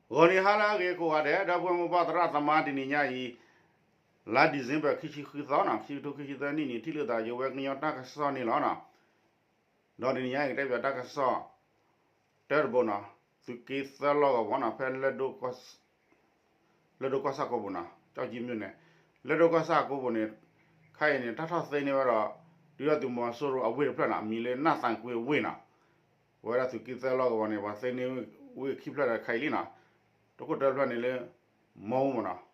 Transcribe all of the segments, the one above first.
ဂီၤနံၤဟါလၢအဂ့ၤကိးဂၤဒဲး ဒီပုၢ်ဝဲၢ်မိၢ်ပၢ်သရၣ်သမါ တနံၤညါအံၤ လါ December ခံဆံဃုသီနီၤ ခံကထိခံဆံသၢနံၣ်န့ၣ် ထံၣ်လိာ်သးယဝဲကညီတၢ်ကစီၣ်န့ၣ်လီၤနီၤ. ဒီးတနံၤညါအံၤ ကတဲပၠးတၢ်ကစီၣ် တၢတဘိနီၤ သုးက့သၢလီၢ်ကဝီၤနီၤ ဖဲ လၢၢ်ဒိၣ်ကီၢ်ဆၣ်ကိပူၤနီၤ ကၠီကၠံမ့ၢ်န့ၣ် လၢၢ်ဒိၣ်ကီၢ်ဆၣ်ကိပူၤန့ၣ် ခဲအံၤန့ၣ် တၢ်ထီၣ်သ့န့ၢ်ဝဲဒီး ဒုၣ်ဒါသုးမီၤစိရိၤအဝ့ၢ်တဖျၢၣ်နီၤ အမံၤလၢ နၢ်သၣ်ကွ့အဝ့ၢ်နီၤ. ပဝဲဒၣ်သုးက့သၢလီၢ်ကဝီၤန့ၣ် ပှၤသ့န့ၢ်ဝ့ၢ်ခံဖျၢၣ်ဒီးခဲအံၤလံနီၤ. တခိၣ်တၢဖျၢၣ်န့ၣ်လၢ မိၢ်မ့ၢ်နီၤ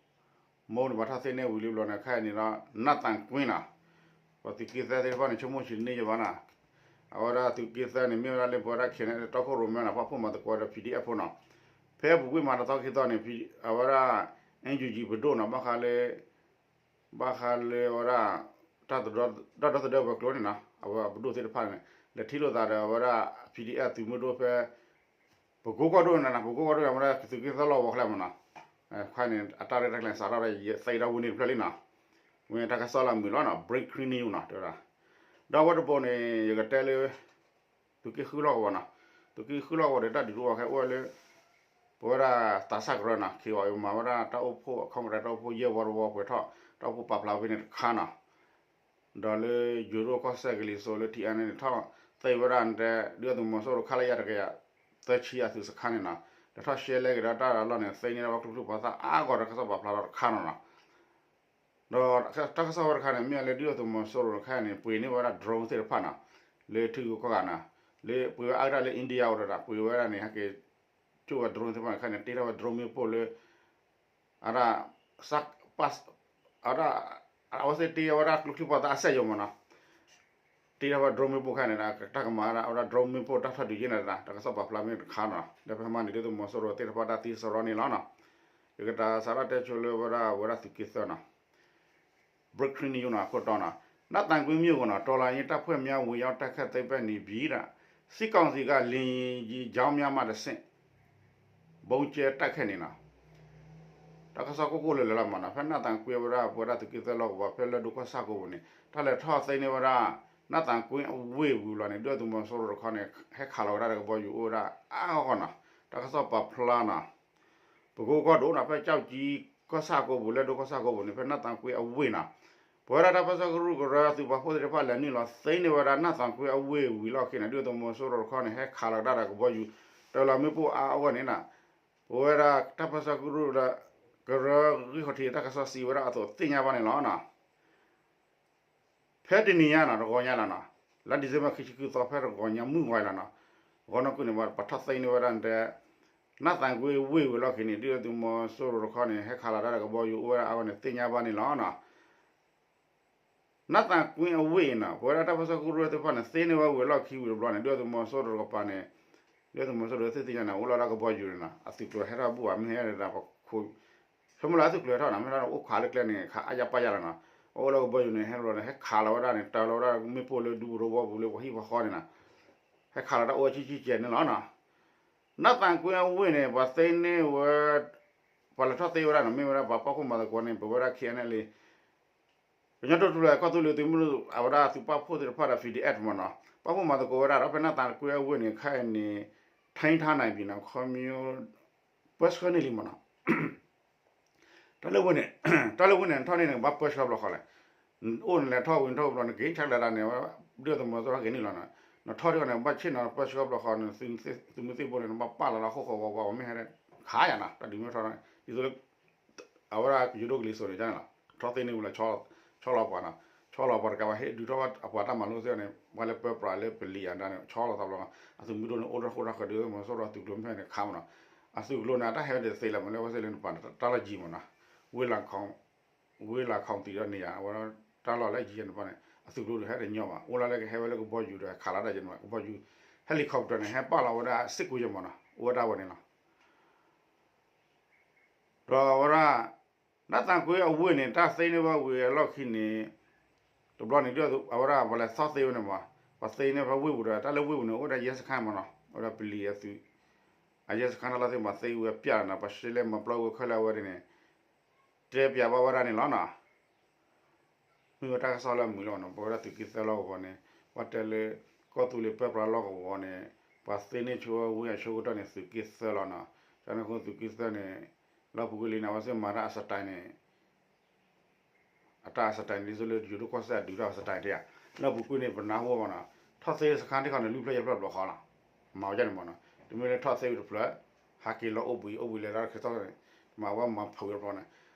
မိၢ်န့ၣ် ပှၤထီၣ်သ့န့ၢ်ဝံၤလံဘျီန့ၣ် ခဲအံၤန့ၣ်ဒီး နၢ်သၣ်ကွ့နီၤ ပှၤသုးက့သၢသ့ၣ်တဖၣ်န့ၣ် ဆိကမိၣ်ဆံးန့ၢ်ယဘၣ်နီၤ. အဝဲဒၣ်သုးက့သၢန့ၣ် မ့ၢ်ဝဲဒၣ်လၢပဝဲဒၣ် ခဲအံၤန့ၣ် တီခိၣ်ရိၣ်မဲနီၤ ပာ်ဖှိၣ်မၤသကိးဒီး ပီၣ်ဒံၣ်အဲၣ်ဖိနီၤ. ဖဲအပူၤကွံာ်မၤတသီခံသီန့ၣ် အဝဲဒၣ် အၣ်ယူၣ်ကၠံ ပဒိၣ်နီၤ ဘၣ်ဃးလၢ ဘၣ်ဃးလၢအဝဲဒၣ် တၢ်ဒီသဒၢဝဲၤကျိၤန့ၣ်နီၤ အဝဲပဒိၣ်သ့ၣ်တဖၣ်န့ၣ် လဲၤထံၣ်လိာ်သးဒီးအဝဲဒၣ် ပီၣ်ဒံၣ်အဲၣ်သုးမုၢ်ဒိၣ်ဖဲ ပကိကီၢ်ဒိၣ်န့ၣ်နီၤ ပကိကီၢ်ဒိၣ်န့ၣ် အဝဲဒၣ်သုးက့သၢလီၢ်ကဝီၤခဲလၢာ်မ့ၢ်နီၤ. ခဲအံၤန့ၣ် အတၢ်ရဲၣ်တၢ်ကျဲၤစးထီၣ်ဒီး ယသ့ဒီးဝဲန့ၣ်တဖျၢၣ်လံနီၤ. ဝဲတၢ်ကစီၣ်လၢအမုာ်လီၤနီၤ breaking news နီၤ တဲဝဲဒၣ်. ဒီးဝဲတဘိန့ၣ် ယကတဲလၢ သုးက့ဃုလီၢ်ကဝီၤနီၤ သုးက့ဃုလီၢ်ကဝီၤဒီး တၢ်ဒုးတအိၣ်ဝဲခဲအိၣ်ဝဲလၢ ပဝဲဒၣ်သးစၢ်ကရၢနီၤ ခ့အီၤအံၤမၤဝဲဒၣ်တၢ်အိၣ်ဖှိၣ် Congress တၢ်အိၣ်ဖှိၣ်ယဲၢ်ဝီတဝီပှဲၤထီၣ် တၢ်အိၣ်ဖှိၣ်ပာ်ဖျါဖဲန့ၣ်တခါနီၤ. ဒီးလၢယိၤဒိၣ်ကီၢ်စဲၣ်ကလံၤစိးလၢ ထံအါန့ၣ် ထီၣ်သ့ဝဲဒၣ်တဲ ဒုၣ်ဒါသုးမီၤစိရိၤ ခလရ တကယၤသၢဆံအသုးစခါန့ၣ်နီၤ လဲၤထီၣ်ရှဲလဲက့ၤဒီးတၢ်လီၢ်န့ၣ် သ့န့ၢ်ဝဲကျိချံမျိာ်သၣ်အါဂီၢ် တၢ်ကစီၣ်ပာ်ဖျါထီၣ်တခါနီၤနီၤ. ဒီးတၢ်ကစီၣ်ဝဲတခါန့ၣ် မ့ၢ်လၢဒုၣ်ဒါသုးမီၤစိရိၤတခါန့ၣ် ပှ့ၤန့ၢ်ဝဲဒၣ် drone သ့ၣ်တဖၣ်နီၤ လၢထံဂုၤကီၢ်ဂၤနီၤ လၢပှ့ၤဝဲအါကတၢၢ်လၢ India အိၣ်ဒီး ပှ့ၤဝဲဒၣ်န့ၣ် ဟဲက့ၤ ကၠိၣ်ဝဲ drone သ့ၣ်တဖၣ်န့ၣ် ခဲအံၤန့ၣ် တ့ထီၣ်ဝဲ drone မ့ၣ်ပိၢ်လၢ အဝဲဒၣ် စ ပ အဝဲဒၣ် အဝဲသ့ၣ်တ့ဝဲဒၣ်ကျိချံမျိာ်သၣ်အစက်ရုံမ့ၢ်နီၤ တ့ထီၣ်ဝဲ drone မ့ၣ်ပိၢ်ခဲအံၤန့ၣ် တၢ်ကမၤဝဲဒၣ် အဝဲဒၣ် drone မ့ၣ်ပိၢ်တၢ်ထီၣ်ဒုးယဲၢ်န့ၣ် တၢ်ကစီၣ်ပာ်ဖျါမ့ၢ်တခါနီၤ ဒီးဖဲမၤန့ၣ် ဒုၣ်ဒါသုးမီၤစိရိၤသ့ၣ်တဖၣ်တၢ်သံစရီန့ၣ်လီၤနီၤ. ယကတၢ်စးထီၣ်တဲဆိလၢဝဲဒၣ် ဝဲဒၣ်သုးက့သၢနီၤ breaking news နီၤ ခိၣ်တီနီၤ နၢ်သၣ်ကွ့မ့ၢ်အိၣ်နီၤ တော်လှန်ရေးတပ်ဖွဲ့များ ဝင်ရောက်တိုက်ခိုက်သိမ်းပိုက် စစ်ကောင်စီက လေယာဉ်ကြီး ကြောင်းများမှတဆင့် ဗုံးကြဲတိုက်ခိုက်နေနီၤ. တၢ်ကစီၣ်ကိၢ်ကိၢ်လၢာ်လၢာ်လီၤမ့ၢ်နီၤ ဖဲနၢ်သၣ်ကွ့ဝဲဒၣ် ပဝဲဒၣ်သုးက့သၢလီၢ်ကဝီၤ ဖဲလၢၢ်ဒိၣ်ကီၢ်ဆၣ်ကိပူၤန့ၣ် တၢ်လဲၤထီၣ်သ့န့ၢ်ဝဲဒၣ် နၢ်သၣ်ကွ့အဝ့ၢ်ဝံၤလီၤန့ၣ် ဒုၣ်ဒါသုးမီၤစိရိၤတခီန့ၣ် ဟဲခးလီၤဝဲဒၣ်ဒီးကဘီယူၤအိၣ်ဝဲဒၣ်အါဂီၢ်နီၤ တၢ်ကစီၣ်ပာ်ဖျါနီၤ ပကိကီၢ်ဒိၣ်နီၤ ဖဲကၠီကၠံကီၢ်ဆၣ်ကိပူၤ လၢၢ်ဒိၣ်ကီၢ်ဆၣ်ကိပူၤန့ၣ် ဖဲနၢ်သၣ်ကွ့အဝ့ၢ်နီၤ ပဝဲဒၣ်တၢ်ပၢဆှၢကရူၢ်ကရၢသုးပာ်ဖှိၣ်သ့ၣ်တဖၣ်လဲၤနုာ်လီၤသ့န့ၢ်ဝဲဒၣ် နၢ်သၣ်ကွ့အဝ့ၢ်ဝံၤလီၢ်ခံန့ၣ် ဒုၣ်ဒါသုးမီၤစိရိၤတခီန့ၣ် ဟဲခးလီၤကဒါဒီးကဘီယူၤ တၢ်လီၤမ့ၣ်ပိၢ်အါအါဂီၢ်န့ၣ်နီၤ ပဝဲဒၣ်တၢ်ပၢဆှၢကရူၢ် ကရၢဂံၢ်ခီၣ်ထံးတၢ်ကစီၣ်စံးဝဲဒၣ်အသိးသ့ၣ်ညါဘၣ်န့ၣ်လီၤ. ဖဲတနံၤညါနီၤ တဂီၤညါလီၤနီၤ လါ December ခံဆံဃုသီ ဖဲတဂီၤညါမုၢ်ဝါလီၤနီၤ ဂီၤနီၢ်ကွံာ်န့ၣ် ပှၤထီၣ်သ့န့ၢ်ဝဲဒၣ်တဲ နၢ်သၣ်ကွ့အဝ့ၢ်ဝံၤလီၢ်ခံန့ၣ် ဒုၣ်ဒါသုးမီၤစိရိၤတခီန့ၣ် ဟဲခးလီၤတၢ်ဒီးကဘီယူၤအိၣ်ဝဲဒၣ်အါဂီၢ်န့ၣ် သ့ၣ်ညါဘၣ်န့ၣ်လီၤနီၤ. နၢ်သၣ်ကွ့အဝ့ၢ်နီၤ ပဝဲဒၣ်တၢ်ပၢဆှၢကရူၢ်သ့ၣ်တဖၣ်န့ၣ် သ့န့ၢ်ဝဲဝံၤလီၢ်ခံဝံၤတဘျီန့ၣ် ဒုၣ်ဒါသုးမီၤစိရိၤတကပၤန့ၣ် ဒုၣ်ဒါသုးမီၤစိရိၤသ့ၣ်သ့ၣ်ညါန့ၣ် အိၣ်လီၤဒၣ်ကဘီယူၤန့ၣ်နီၤ အသုးကျိၤဟဲထီၣ်ဘူၣ်ဘၣ် မ့ၢ်ဟဲဒၣ်ပခိး ဆိကမိၣ်လၢအသုးကျိၤဟဲထီၣ်နီၤ မ့ၢ်ထီၣ်အိၣ်ခးလၢကျဲန့ၣ် ခးအါယါပၢ်ယါလီၤနီၤ အိၣ်လၢကဘီယူၤန့ၣ် ဟဲလီၤန့ၣ် ဟဲခးလီၤဝဲဒၣ်န့ၣ် တၢ်လီၤဝဲဒၣ်မ့ၣ်ပိၢ်လၢဒူပူၤတဝီပူၤလၢပှၤဟံၣ်ပှၤဃီန့ၣ်နီၤ ဟဲခးလီၤတၢ်အိၣ်ဝဲဆံဆံကဲးန့ၣ်လီၤနီၤ. နၢ်သၣ်ကွ့အဝ့ၢ်န့ၣ် ပှၤသ့န့ၢ်ဝဲ ပှၤလဲၤထီၣ်သ့ဝဲဒၣ်နီၤ မ့ၢ်ဝဲဒၣ်ပှၤပာ်ဖှိၣ်မၤသကိးန့ၣ် ပဝဲဒၣ် ခဲအံၤန့ၣ်လံ ကညီတၢ်ထူၣ်ဖျဲးကီၢ်သူလ့ၤသုးမုၢ်ဒိၣ် အဝဲဒၣ်သုးပာ်ဖှိၣ်သ့ၣ်တဖၣ်ဒီး ပီၣ်ဒံၣ်အဲၣ်မ့ၢ်နီၤ ပာ်ဖှိၣ်မၤသကိးဝဲဒၣ်ဒီး ဖဲနၢ်သၣ်ကွ့အဝ့ၢ်န့ၣ် ခဲအံၤန့ၣ် ထိန်းထားနိုင်ပြီနီၤ ခီမ့ၢ် ပၢဆှၢန့ၢ်လံမ့ၢ်နီၤ တၢ်လၢဝ့ၢ်န့ၣ် တၢ်လၢဝ့ၢ်န့ၣ် နထီၣ်န့ၢ်န့ၣ် ဘၣ်ပၢဆှၢဘျီဃီလဲၣ် အိၣ်နလဲၤထီၣ်ဝံၤနထီၣ်ဝံၤဘျီ နက့ၤဆါကလဲၤဒၣ်န့ၣ် ဒုၣ်ဒါသုးမီၤစိရိၤဟဲက့ၤနုာ်လီၤနီၤ နထီၣ်ထံၣ်အီၤန့ၣ် ဘၣ်ဆ့ၣ်နီၤပၢဆှၢဘျီဃီန့ၣ် သုးမုၢ်သံၣ်ဘိန့ၣ် နဘၣ်ပာ်လီၤလၢဟီၣ်ခိၣ်ဝီဝီ ပှၤမ့ၢ်ဟဲ ခးယၤနီၤ တၢ်ဒုးမ့ၢ်ထီၣ် ဒ်သိးလၢ အဝဲဒၣ်ယိၤဒိၣ်ကလံၤစိးန့ၣ် ကန့ၣ်လီၤ ထီၣ်သ့န့ၢ်ဝံၤလီၤ ဆီလီၤပှၤနီၤ ဆီလီၤပှၤတကးဘၣ် ဟ့ၣ်ဒုးထီၣ်ဘၣ်အပှၤတၢ်မၤလိသ့ၣ်န့ၣ် ပှၤလၢပၢပြးလၢပလံၤအဒၣ်န့ၣ် ဆီလီၤသးဘျီ အသုးမုၢ်ဒိၣ်န့ၣ် အိၣ်တၢ်ဃိတၢ်ဃၢၤဒုး သုးမီၤစိရိၤအသုးကျိၤမ့ၢ်န့ၣ်ခးမ့ၢ်နီၤ အသုးကျိၤန့ၣ် အတၢ်ဟဲဝဲတသ့လၢၤမ့ၢ်လၢဝဲသ့ၣ်လၢနပၤန့ၣ် တၢ်လီၢ်ယံၤမ့ၢ်နီၤ ဝ့ၢ်လၢ ဝ့ၢ်လၢခီၣ်တံာ်ဒီးန့ၣ်ယါ အဝဲဒၣ်တၢ်လီၢ်လၢယံၤန့ၣ်ပၤန့ၣ် အသုးကျိၤဒုးဟဲတညီဘၣ် အိၣ်လၢလၢကဟဲဝဲလၢကဘီယူၤဒီးခးလီၤတၢ်ယဲၢ်န့ၣ် ကဘီယူၤ helicopter န့ၣ် ဟဲပာ်လီၤဝဲဒၣ်စ့ၢ်ကီးယဲၢ်မ့ၢ်နီၤ အိၣ်ဝဲဒၣ်ဝဲန့ၣ်လီၤ ဒီးအဝဲဒၣ် နၢ်သၣ်ကွ့အဝ့ၢ်န့ၣ် တၢ်သ့န့ၢ်ဝဲဝံၤအလီၢ်ခံန့ၣ် တဘျီန့ၣ် အဝဲဒၣ်ပှၤလဲၤသီသ့ဝဲန့ၣ်မ့ၢ် ပှၤသ့န့ၢ်ဖဲဝ့ၢ်ပူၤဒီး တၢ်လၢဝ့ၢ်ပူၤန့ၣ် အိၣ်ဝဲဒၣ်ယဲၢ်စခါမ့ၢ်နီၤ အိၣ်ဝဲဒၣ်ပလံၤအသုး အယဲၢ်စခါတၢ်လီၢ်သ့ၣ်မ့ၢ်သ့ဝဲပျၢ်လီၤနီၤ ပှၤရှဲလဲမၤပျီဝဲခဲလၢာ်အဝဲဒၣ်န့ၣ် တဲပျးဘၣ်ဝဲဒၣ်န့ၣ်လီၤနီၤ မ့ၢ်ဝဲတၢ်ကစီၣ်လၢအမုာ်လီၤနီၤ ပဝဲဒၣ်သုးက့သၢလီၢ်ကဝီၤန့ၣ် ပှၤတဲလၢ ကီၢ်သူလ့ၤပၢပြးလီၢ်ကဝီၤန့ၣ် ပှၤသ့န့ၢ်ဆိဝဲဝံၤအဆိကတၢၢ်န့ၣ် သုးက့သၢလီၤနီၤ တၢ်န့ၣ်အဃိသုးက့သၢန့ၣ် လၢပူၤကွံာ်လံန့ၣ် အဝဲသ့ၣ်မၤတၢ်အ style န့ၣ် အတၢ်အ style န့ၣ် ဒ်သိးလၢယိၤဒိၣ်ကီၢ်စဲၣ်အဒုးတၢ်အ style တယၤ လၢပူၤကွံာ်န့ၣ် ပနၢ်ဟူဘၣ်နီၤ ထီၣ်သ့စခါတခီန့ၣ် လွံၢ်ဖျၢၣ်ယဲၢ်ဖျၢၣ်တဘျီဃီလီၤ. မၤဝဲဒ်န့ၣ်မ့ၢ်နီၤ တမ့ၢ်လၢထီၣ်သ့ဝံၤတဖျၢၣ် ဟးက့ၤလီၤအိၣ်ဘှံးအိၣ်ဘှံးလဲၤတၢ်ခဲထီၣ်န့ၣ် မၤဝဲမၤဖုးဝံၤတဖျၢၣ်န့ၣ်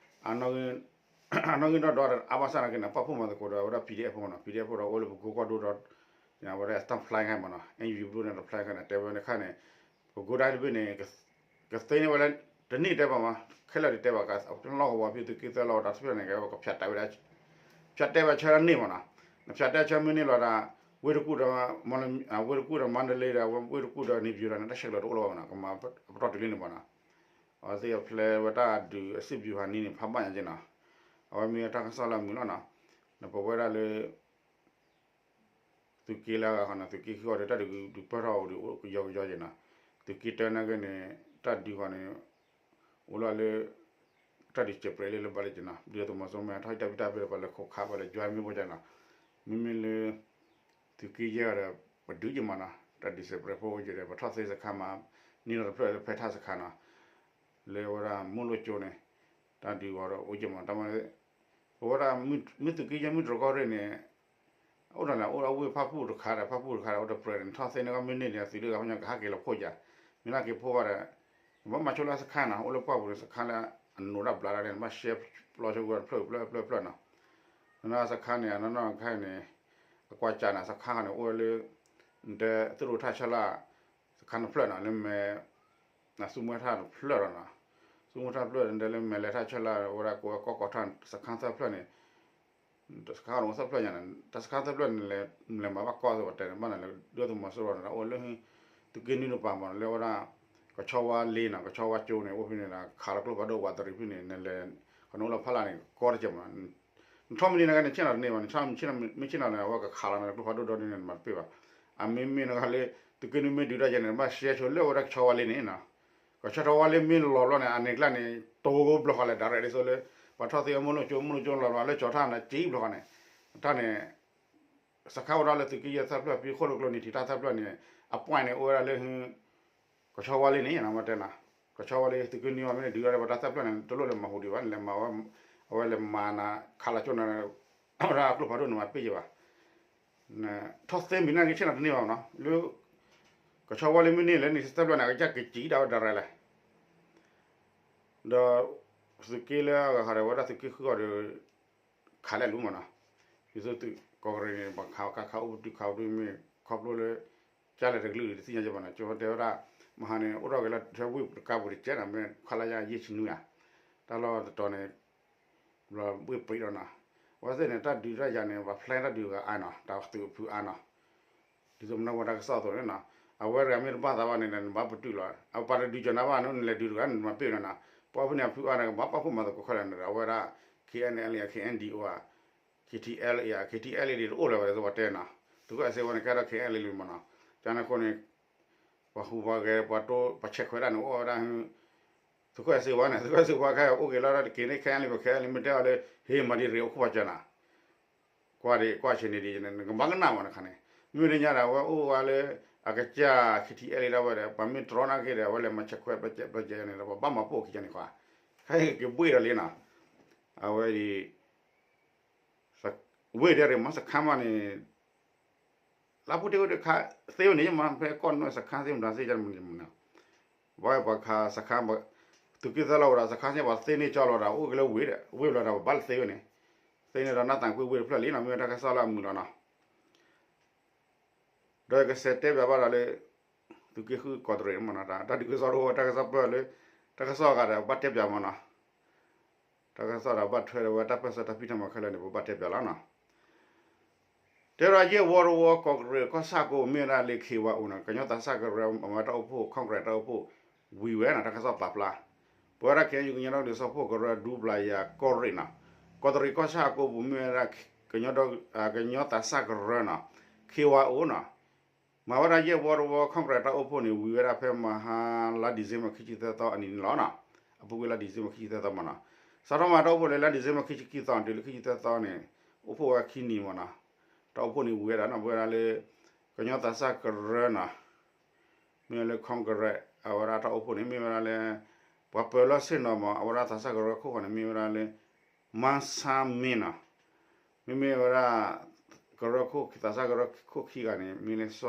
အနီၣ်ဂံၢ်နီၣ်ဒွးဒီးအါဘၣ်ဆၣ်နာ်က့န့ၣ် ပာ်ဖှိၣ်မၤသကိးဒီးဝဲဒၣ် ပီၣ်ဒ့ၣ်အဲၣ်ဖိမ့ၢ်နီၤ ပီၣ်ဒ့ၣ်အဲၣ်ဖိဒီးအိၣ်လၢပကိကီၢ်ဒိၣ်ဒီး ဝဲဒၣ်တၢ်ဖျါခါမ့ၢ်နီၤ အဲၣ်ယူၤဘျိၣ်န့ၣ်တဖျါခါန့ၣ် တဲဝဲန့ၣ်ခါန့ၣ် ပကိးဒၣ်တဘ့ၣ်န့ၣ် ကသ့န့ၢ်ဝဲလၢ တန့ၢ်တဲဘၣ်မး ခဲလၢာ်တတဲဘၣ် လီၢ်ကဝီၤဖုသုးက့သၢလီၢ်ဝဲဒီးတဖျၢၣ်န့ၣ် ကဲဝဲကဖၠးတဲာ်ဝဲဒၣ် ဖၠးတဲာ်ဝဲဆၢန့ၢ်မ့ၢ်နီၤ နဖၠးတဲာ်ဆၢမ့ၢ်န့ၢ်လီၤဒီး ဝ့ၢ်တကူၣ်ဒီး ဝ့ၢ်တကူၣ်ဒီးမါဒလ့ဒီး ဝ့ၢ်တကူၣ်ဒီးန့ၣ်ပၠူၤဒီးန့ၣ် တၢ်ဆဲးကျိးတအိၣ်လၢၤဘၣ်မ့ၢ်နီၤ ကမၤပတီၢ်တုၤလံန့ၣ်မ့ၢ်နီၤ အဝဲသ့ၣ်အဖျဲဝဲတၢ်ဒုးအစံၣ်ပျူၤဟးနံၣ်န့ၣ် ဖးဘၣ်ညါက့နီၤ အဝဲမ့ၢ်တၢ်ကစီၣ်လၢအမုာ်လီၤနီၤ နပဝဲဒၣ်လၢ သုးက့လၢအဂၤဃီန့ၣ် သုးက့ဃုအီၤဒီး တၢ်ဒုးဒုးပၢၢ်ထီၣ်အိၣ်ဒီး ကယီကယီက့နီၤ သုးက့တၢနာ်က့န့ၣ် တၢ်ဒုးဃီန့ၣ် အိၣ်လီၤလၢ တၢ်ဒုးစဲးပြဲးလၢလၢဘၣ်လၢက့နီၤ ဒုးသုးမီၤစိရိၤမ့ၢ်ထီၣ်တၢ်ဘံၣ်တၢ်ဘၢဒီး ပှၤလဲၤခိးခးပှၤလဲၤယွၤမ့ၢ်ဝဲက့နီၤ မ့မ့ၢ်လၢ သုးက့ယဲၢ်ဒီး ပဒုးက့မးနီၤ တၢ်ဒုးစဲးပြဲးဖိအိၣ်က့ဒီး ပထီၣ်သ့စခါမး န့ၢ်လီၤတဖျၢၣ်လၢဖဲထၣ်စခါနီၤ လၢဝဲဒၣ်မိၢ်လိၣ်ကၠိန့ၣ် တၢ်ဒုးဂီၤဒီးအိၣ်က့မး တၢ်မ့ၢ် ပဝဲဒၣ် မ့ၢ်သုးက့ယဲၢ်မ့ၢ်တြီၤကီၢ်ရ့ၣ်န့ၣ် အိၣ်ဒီးန့ၣ် အိၣ်ဒီးဝ့ၢ်ဖၣ်ပူၣ်တခါဒီး ဖၣ်ပူၣ်တခါဒီး အိၣ်ဒီးပြဲးန့ၣ် ထီၣ်သ့န့ၢ်ကီၢ်မ့ၢ်န့ၢ်န့ၣ် သုးဒုးဂၤဖီညါကဟးက့ၤလီၤဖှိၣ်ယၤ မ့ၢ်လၢက့ၤဖှိၣ်ဘၣ်ဒီး ဘၣ်မၤဆိလၢစခါနီၤ အိၣ်လၢပှၢ်ပူၤန့ၣ် စခါလၢအနိးတၢ်ဘျးတၢ်န့ၣ် ဘၣ်ရှဲပျီဆိကွံာ်တဖျၢၣ်ဖျၢၣ်ဖျၢၣ်ဖျၢၣ်နီၤ နီၢ်နီၢ်စခါန့ၣ် အနီၢ်နီၢ်ခါန့ၣ် အကွၢ်ကၢ်န့ၣ် စခါန့ၣ် အိၣ်ဝဲလၢ နတဲသုးရိၣ်ထၣ်ဆၢလၢ် စခါတဖျၢၣ်နီၤ လၢမဲာ် သူမွဲထၣ်တဖျၢၣ်ဒီးနီၤ သူမွဲထၣ်တဖျၢၣ် နတဲလၢမဲာ်လဲၤထၣ်ဆၢလၢ် ဝဲဒၣ်ကိးဝဲကီၢ်ကီၢ်ထၣ် စခါသၢဖျၢၣ်န့ၣ် စခါအိၣ်သၢဖျၢၣ်ညါန့ၣ် တၢ်စခါသၢဖျၢၣ်န့ၣ် လဲၤမၤဘၣ်ကီၢ်သ့ၣ်ပှၤတဲန့ၣ် ဘၣ်န့ၣ်လၢ ဒုးသုးမီၤစိရိၤန့ၣ် အိၣ်လၢ သုးက့နွံတပၤမး လၢဝဲဒၣ် ကဆီဝါလ့နီၤ ကဆီဝါကၠိန့ၣ် အိၣ်ဖဲန့ၣ်ဒီး ခးလီၤကျိဖးဒိၣ်ဝးတရံးဖဲန့ၣ် နလဲၤ ကနအိၣ်လၢဖီလာ်န့ၣ် ကီတကဲမး နထီၣ်မံၤဒ်န့ၣ်ကဲန့ၣ် ဆ့ၣ်နီၤတန့ၢ်ဘၣ် နထီၣ်မံၤဆ့ၣ်နီၤန့ၣ် အဝဲကခးလီၤန့ၣ် ကျိဖးဒိၣ်ဒီဒ်န့ၣ် နမၤတပ့ၢ်ဘၣ်. အမ့မ့ၢ်နဂၤလၢ သုးက့နွံမ့ၢ်ဒုးတၢ်ယဲန့ၣ် ဘၣ်ရှဲဆိလၢဝဲဒၣ်ကဆီဝါလ့န့ၣ်နီၤ ကဆီဝါလ့မ့ၢ်လီၤဘျီန့ၣ် အန့ၣ်ကျါန့ၣ် တိၤဘျီဃီလဲၣ် ဒၣ်ရဲၣ်ဒ်သိးလၢ ပှၤထီၣ်သ့အမိၢ်လိၣ်ကၠိ မိၢ်လိၣ်ကၠိလီၤဘျီလၢကၠီၤထၣ်န့ၣ် ကံဘျီဃီန့ၣ် တၢ်န့ၣ် စခါအိၣ်ဒၣ်လၢသုးက့ယဲၢ်သၢဖျၢၣ် ဖဲဃိၣ်လိာ်ကျိနံၤထံးတၢ်သၢဖျၢၣ်န့ၣ် အပှၢ်န့ၣ် အိၣ်ဝဲဒၣ်လၢ ကဆီဝါလ့န့ၣ် နမ့ၢ်တဲနီၤ ကဆီဝါလ့ သုးက့နွံအီၤမ့ၢ်န့ၣ် ဒုးတၢ်လၢပှၤတၢ်သၢဖျၢၣ်န့ၣ် တလိၣ်လဲၤမၤဟူးဒံးဘၣ် နလဲၤမၤဝဲ အဝဲလဲၤမၤနၤ ခးလီၤကၠိနၤ အဝဲဒၣ်ကျိဖးဒိၣ်န့ၣ် မၤတပ့ၢ်ယဲဘၣ် ထီၣ်သ့မံၤန့ၣ်က့ ဆ့ၣ်နီၤတန့ၢ်ဘၣ်နီၤ လၢ ကဆီဝါလ့မ့ၢ်န့ၢ်လဲၣ်န့ၣ် သၢဖျၢၣ်န့ၣ် အကစၢ်ကစံးဒၣ်ဝဲဒၣ်ရဲၣ်လဲၣ် ဒီး သုးက့လၢအဂၤဃီဒီး ဝဲဒၣ်သုးက့ဃုအီၤဒီး ခးလဲၣ်လူၤမးနီၤ, ဒ်သိးသုးကီၢ်ကရ့ၣ်န့ၣ် ပှၤခးကခးအိၣ်ပတုာ်ခးအိၣ်ပတုာ်မ့ၢ်ခီဖျိလၢ ကၢ်လဲၣ်တကလုာ်တသ့ၣ်ညါက့ဘၣ်နီၤ, ကၠိတဲဝဲဒၣ် မဟါန့ၣ် အိၣ်ထီၣ်က့ၤလၢထၢဝ့ၢ်တကါပူၤတကဲနီၤ, မ့ၢ်ခလရ ယဲၢ်ဆံနွံဧါ, တၢ်လီၢ်တတီၤန့ၣ် ဘျီဝ့ၢ်ပံးဒီးနီၤ, အဝဲသ့ၣ်န့ၣ် တၢ်ဒုးတၢ်ယၤန့ၣ် ပှၤဖျဲတၢ်ဒုးဂၤအါနီၤ, တၢ်သုးအဖုအါနီၤ ဒ်သိးမနုၤဝဲတၢ်ကစီၣ်အသိးန့ၣ်နီၤ, အဝဲတဂၤမ့ၢ်တဘၣ်သးဘၣ်န့ၣ် နဘၣ်ပတုာ်လီၤ, အပှၤတဒုးကၠီၤနၤဘၣ်န့ၣ် နလဲၤဒုးတဂၤန့ၣ် နမၤပ့ၢ်နီၤနီၤ, ပှၤဖဲန့ၣ်အဖုအါန့ၣ် ကဘၣ်ပာ်ဖှိၣ်မၤသကိးခဲလၢာ်န့ၣ် အဝဲဒၣ် K N L A ဧါ K N D O ဧါ, K T L A ဧါ, K T L A ဒ်တအိၣ်လၢၤဘၣ် ဒ်သိးပှၤတဲနီၤ, သုးခိၣ်အဲၣ်စ့ဝါန့ၣ် ကဲထီၣ် K N L A လံမးနီၤ, ကန့ၣ်အဃိန့ၣ် ပှၤဟူးပှၤဂဲၤ ပှၤတိ ပှၤဆဲးခွဲးတၢ်န့ၣ် အိၣ်ဝဲဒၣ် သုးခိၣ်အဲၣ်စ့ဝါန့ၣ် သုးခိၣ်အဲၣ်စ့ဝါခဲအံၤ အိၣ်က့ၤလီၤတၢ်တက့ၤန့ၣ် ခဲအံၤလံ ပခဲအံၤလံ မ့ၢ်တဲအီၤလၢ ဟ့ၣ်မၤဒ်ရ့ၣ်အိၣ်ခိၣ်ပှၤစၢၤနၤ, ကွၢ်ဒ်ကွၢ်ဆ့ၣ်န့ၣ်ဒ်န့ၣ် နကဘၣ်ကနၣ်မးနခါန့ၣ်, မ့ၢ်ဒ်ညါဒီး အဝဲအိၣ်ဝဲလၢ အကစၢ် K T L A ဒၣ်ဝဲဒီး ပှၤမ့ၢ်တြီနာ်က့ဒီး အဝဲလဲၤမၤဆဲးခွဲးပျီကဲန့ၣ်ဒီး ပှၤဘၣ်မၤပိာ်ခံကန့ၣ်ခွါ, ခဲအံၤက့ၤဘှ့ၣ်ဒီးလံနီၤ, အဝဲဒ် ဝ့ၢ်ဒၣ်ရ့ၣ်မးစခါမးန့ၣ် လၢပူၤတ့ၢ်ဝဲတခါ သ့ဝဲန့ၣ်မး ဖဲကီၢ်နွဲၣ်စခါသ့ၣ်မတၤသ့ၣ်န့ၣ်မး, ဘၣ်ပှၤခးစခါ သုးက့သၢလီၤဝဲဒီးစခါသ့ၣ် ပှၤသ့န့ၢ်ကၠီလီၤဒီး အိၣ်က့ၤလၢဝ့ၢ်ဒီး ဝ့ၢ်ဘျီဒီး ပဘၣ်လၢသ့ဝဲန့ၣ်, သ့န့ၢ်ဒီးနၢ်သးကွံာ်ဝ့ၢ်တဖျၢၣ်လံနီၤ မ့ၢ်ဝဲတၢ်ကစီၣ်လၢအမုာ်လီၤနီၤ ဒီးကစဲးတဲပၠးဘၣ်ဒီးလၢ သုးက့ဃုကီးတရံးမးနီၤ တၢ်ဒုးကစီၣ်တအိၣ် တၢ်ကစီၣ်ပၢၢ်လၢ တၢ်ကစီၣ်အဂၤဒီး ဘၣ်တဲပၠးမးနီၤ, တၢ်ကစီၣ်ဒီးဘၣ်ထွဲဒီးဝဲတၢ်ပၢၢ်ဆၢတၢ်ဖံးတၢ်မၤခဲလၢာ်န့ၣ် ပဘၣ်တဲပၠးလီၤနီၤ. တဲဒီးယဲၢ်ဝီတဝီ ကီးကရ့ၣ်ကီၢ်ဆၣ်ကိးမ့ၢ်ဝဲဒၣ်လၢ K Y O နီၤ ကညီသးစၢ်ကရၢ အဝဲတၢ်အိၣ်ဖှိၣ် Congress တၢ်အိၣ်ဖှိၣ် ဝံၤဝဲနီၤ တၢ်ကစီၣ်ပာ်ဖျါ, ပဝဲဒၣ် K N U ကညီဒီကလုာ်စၢဖှိၣ်ကရၢ ဒူပျၤယၤကီၢ်ရ့ၣ်နီၤ, ကီးတရံးကီၢ်ဆၣ်အကိပူၤမ့ၢ်ဝဲဒၣ် ကညီသးစၢ်ကရၢနီၤ K Y O နီၤ မၤဝဲဒၣ်ယဲၢ်ဝီတဝီ Congress တၢ်အိၣ်ဖှိၣ်န့ၣ် ဝံၤဝဲဒၣ်ဖဲမဟါလါ December ခံဆံသၢသီအနံၤန့ၣ်လီၤနီၤ. အပူၤကွံာ်လါ December ခံဆံသၢသီမးနီၤ. စးထီၣ်မၤတၢ်အိၣ်ဖှိၣ်လၢလါ December ခံဆံခံသီတုၤလၢခံဆံသၢသီန့ၣ် အိၣ်ဖှိၣ်ဝဲခံနံၤမးနီၤ. တၢ်အိၣ်ဖှိၣ်န့ၣ်ဝံၤဝဲဒၣ်နီၤ ပဝဲဒၣ်လၢ ကညီသးစၢ်ကရၢနီၤ မ့ၢ်လၢ Congress အဝဲဒၣ်တၢ်အိၣ်ဖှိၣ်န့ၣ် မ့ၢ်ဝဲဒၣ်လၢ ပှၤပၢၤလီၢ်ဆ့ၣ်နီၤမး အဝဲဒၣ်သးစၢ်ကရၢခိၣ်ဃီန့ၣ် မ့ၢ်ဝဲဒၣ်လၢ မန်းဆန်းမင်းနီၤ, မ့မ့ၢ်ဝဲဒၣ် ကရၢခိၣ် သးစၢ်ကရၢခိၣ်ခံဂၤန့ၣ် မ့ၢ်လၢ စီ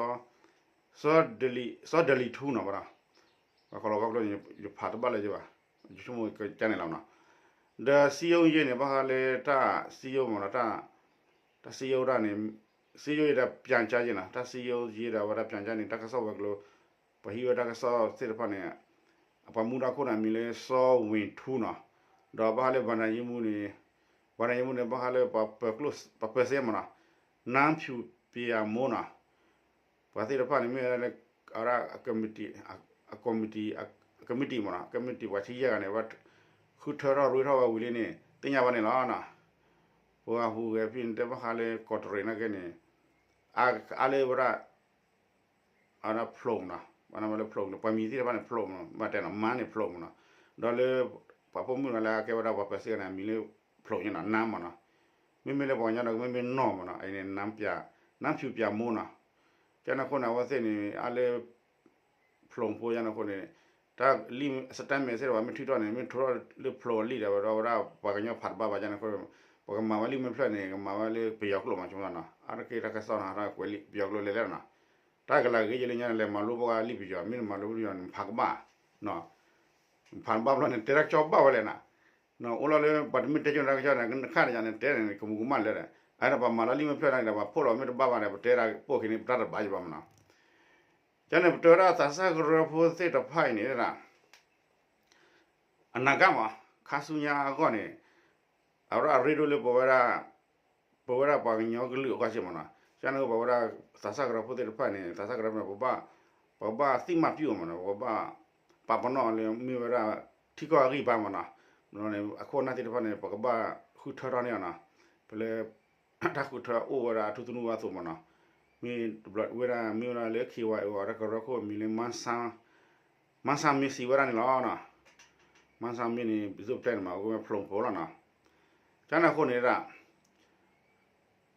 ၤဒလံၤထူနီၤ ဝဲဒၣ် ပှၤကီၤလီၤကီၢ်ကျိန့ၣ် ယဖးတဘၣ်လၢၤဘၣ်, ယဆိကမိၣ်ကကန့ၣ်လီၤနီၤ, ဒီးစံယိယ့န့ၣ် ဘၣ်ဃးလၢတၢ်စံယိမးနီၤ, တၢ်စံယိဒၣ်န့ၣ် စံယိယ့ဒီး ပြန်ကြားရေးနီၤ, တၢ်စံယိယ့ဒီး အဝဲဒၣ် ပြန်ကြားရေးန့ၣ် တၢ်ကစီၣ်ဝဲၤကျိၤ ပှၤဟံးဝဲတၢ်ကစီၣ်သ့ၣ်တဖၣ်န့ၣ် အပှၤမူဒါခိၣ်န့ၣ် အမံၤလၢ စီၤဝ့ၤထူနီၤ, ဒီးဘၣ်ဃးလၢ ဘဏ္ဍာရေးမှူးန့ၣ် ဘဏ္ဍာရေးမှူးန့ၣ် ဘၣ်ဃးလၢပှၤပၢၤကျိၣ် ပှၤပၢၤစ့မးနီၤ, နန်းဖြူပြမိုးနီၤ, ပှၤသ့ၣ်တဖၣ်န့ၣ် မ့ၢ်ဝဲဒၣ်လၢ အဝဲဒၣ် အကမံးတံာ် အကမံးတံာ် အကမံးတံာ်မးနီၤ, ကမံးတံာ်ပှၤဆံယဲၢ်ဂၤန့ၣ် ဝဲဃုထၢထီၣ်ရ့ထီၣ်ဝဲဝံၤလံန့ၣ် သ့ၣ်ညါဘၣ်န့ၣ်လီၤနီၤ, ပှၤဟူးဂဲၤဖဲန့ၣ် တဲဘၣ်ဃးလၢကီးတရံးနာ်က့န့ၣ် အါလၢဝဲဒၣ် အဝဲဒၣ်ဖျိးမးနီၤ, ဘၣ်နမ့ၢ်လၢဖျိးန့ၣ် ပှၤမံၤသ့ၣ်တဖၣ်န့ၣ်ဖျိးမးနီၤ, ဘၣ်တဲနီၤ မါန့ၣ်ဖျိးမးနီၤ, ဒီးလၢ ပှၤပိာ်မုၣ်လၢအကဲဝဲဒၣ်ပှၤပၢၤစ့ဂၤန့ၣ် အမံၤလၢဖျိးညါနီၤ, နါမးနီၤ, မ့မ့ၢ်လၢပှၤကညီဒီး မ့မ့ၢ်နီၢ်မးနီၤ, အံၤန့ၣ် နါပျး နါဖြူပျးမိုးနီၤ, ကန့ၣ်အဃိန့ၣ် အဝဲသ့ၣ်န့ၣ် အါလၢ ဖျိးဖိယန့ၣ်အဃိန့ၣ် တၢ်လံာ် statement သ့ၣ်တဖၣ် မ့ၢ်ထုးထီၣ်န့ၣ် မ့ၢ်ထုးထီၣ်လၢဖျိးအလံာ်ဒီး ဝဲဒၣ်ပှၤကညီဖးတဘၣ်ဘၣ်ယန့ၣ်အဃိ ပကမၤဝဲလံာ်မဲာ်ဖျၢၣ်န့ၣ် ကမၤဝဲလၢပယီၤကျိာ်မး ဆိကမိၣ်နီၤ အါတက့ၢ်တၢ်ကစီၣ်နီၤ တၢ်ကွဲးလံာ်ပယီၤကျိာ်လဲၤလဲၣ်နီၤ တၢ်ကလၤဂ့ၤယဲလၢညါန့ၣ် လဲၤမၤလိပှၤလံာ်ပယီၤ မ့ၢ်နမၤလိပယီၤန့ၣ် ဖးကဘၣ် ဖးဘၣ်ဘျီန့ၣ် တဲတၢ်ကစီၣ်ဘၣ်ဝဲလဲၣ်နီၤ အိၣ်လီၤလၢ ပှၤတမ့ၢ်တဲကၠိတၢ်ကစီၣ်န့ၣ် ခါန့ၣ်ယန့ၣ် တဲန့ၣ် ကမူၤကမၣ်လၢာ်ဒီး အဝဲဒၣ်ပှၤမၤလီၤလံာ်မဲာ်ဖျၢၣ်န့ၣ်ဒီး ပှၤဖှိၣ်လီၤမ့ၢ်တဘၣ်ဘၣ်ဒီး ပတဲဒၣ်ပိာ်က့ၤန့ၣ် ပတၢ်တဘၣ်ယဘၣ်မးနီၤ ကန့ၣ် ပတဲဝဲဒၣ်သးစၢ်ကရၢဖိသ့ၣ်တဖၣ်အံၤန့ၣ် အနာဂတ်မး ခါဆူညါအဂီၢ်န့ၣ် အဝဲဒၣ်အရ့ဒိၣ်လၢပဝဲဒၣ် ပဝဲဒၣ်ပှၤကညီကလုာ်အဂီၢ်စ့ၢ်မးနီၤ ကန့ၣ်ပဝဲဒၣ်သးစၢ်ကရၢဖိသ့ၣ်တဖၣ်န့ၣ် သးစၢ်ကရၢဖိန့ၣ် ပဘၣ် ပကဘၣ်သ့ၣ်မၤပျုၢ်အီၤမးနီၤ ပကဘၣ် ပာ်ပနီၣ်လၢမ့ၢ်ဝဲဒၣ် ထံကီၢ်အဂံၢ်ဘါမးနီၤ အခိၣ်အနၢ်သ့ၣ်တဖၣ်န့ၣ် ပကဘၣ်ဃုထၢထီၣ်န့ၢ်အီၤနီၤ ပလၢ တၢ်ဃုထၢအိၣ်ဝဲဒၣ်အထူသနူအသိးမးနီၤ မ့ၢ်တဘျီဝဲဒၣ်မ့ၢ်ဝဲဒၣ်လၢ ခ့ဝါအ့ဝါ တၢ်ကရၢခိၣ်အမံၤလၢ မန်းဆန်းမင်း စံးဝဲဒၣ်န့ၣ်လီၤ မန်းဆန်းမင်းန့ၣ် ပသုးပျဲၢ်န့ၣ်မး အိၣ်ဝဲဖျိးဖိလီၤနီၤ ကန့ၣ်အဃိန့ၣ်ဒၣ်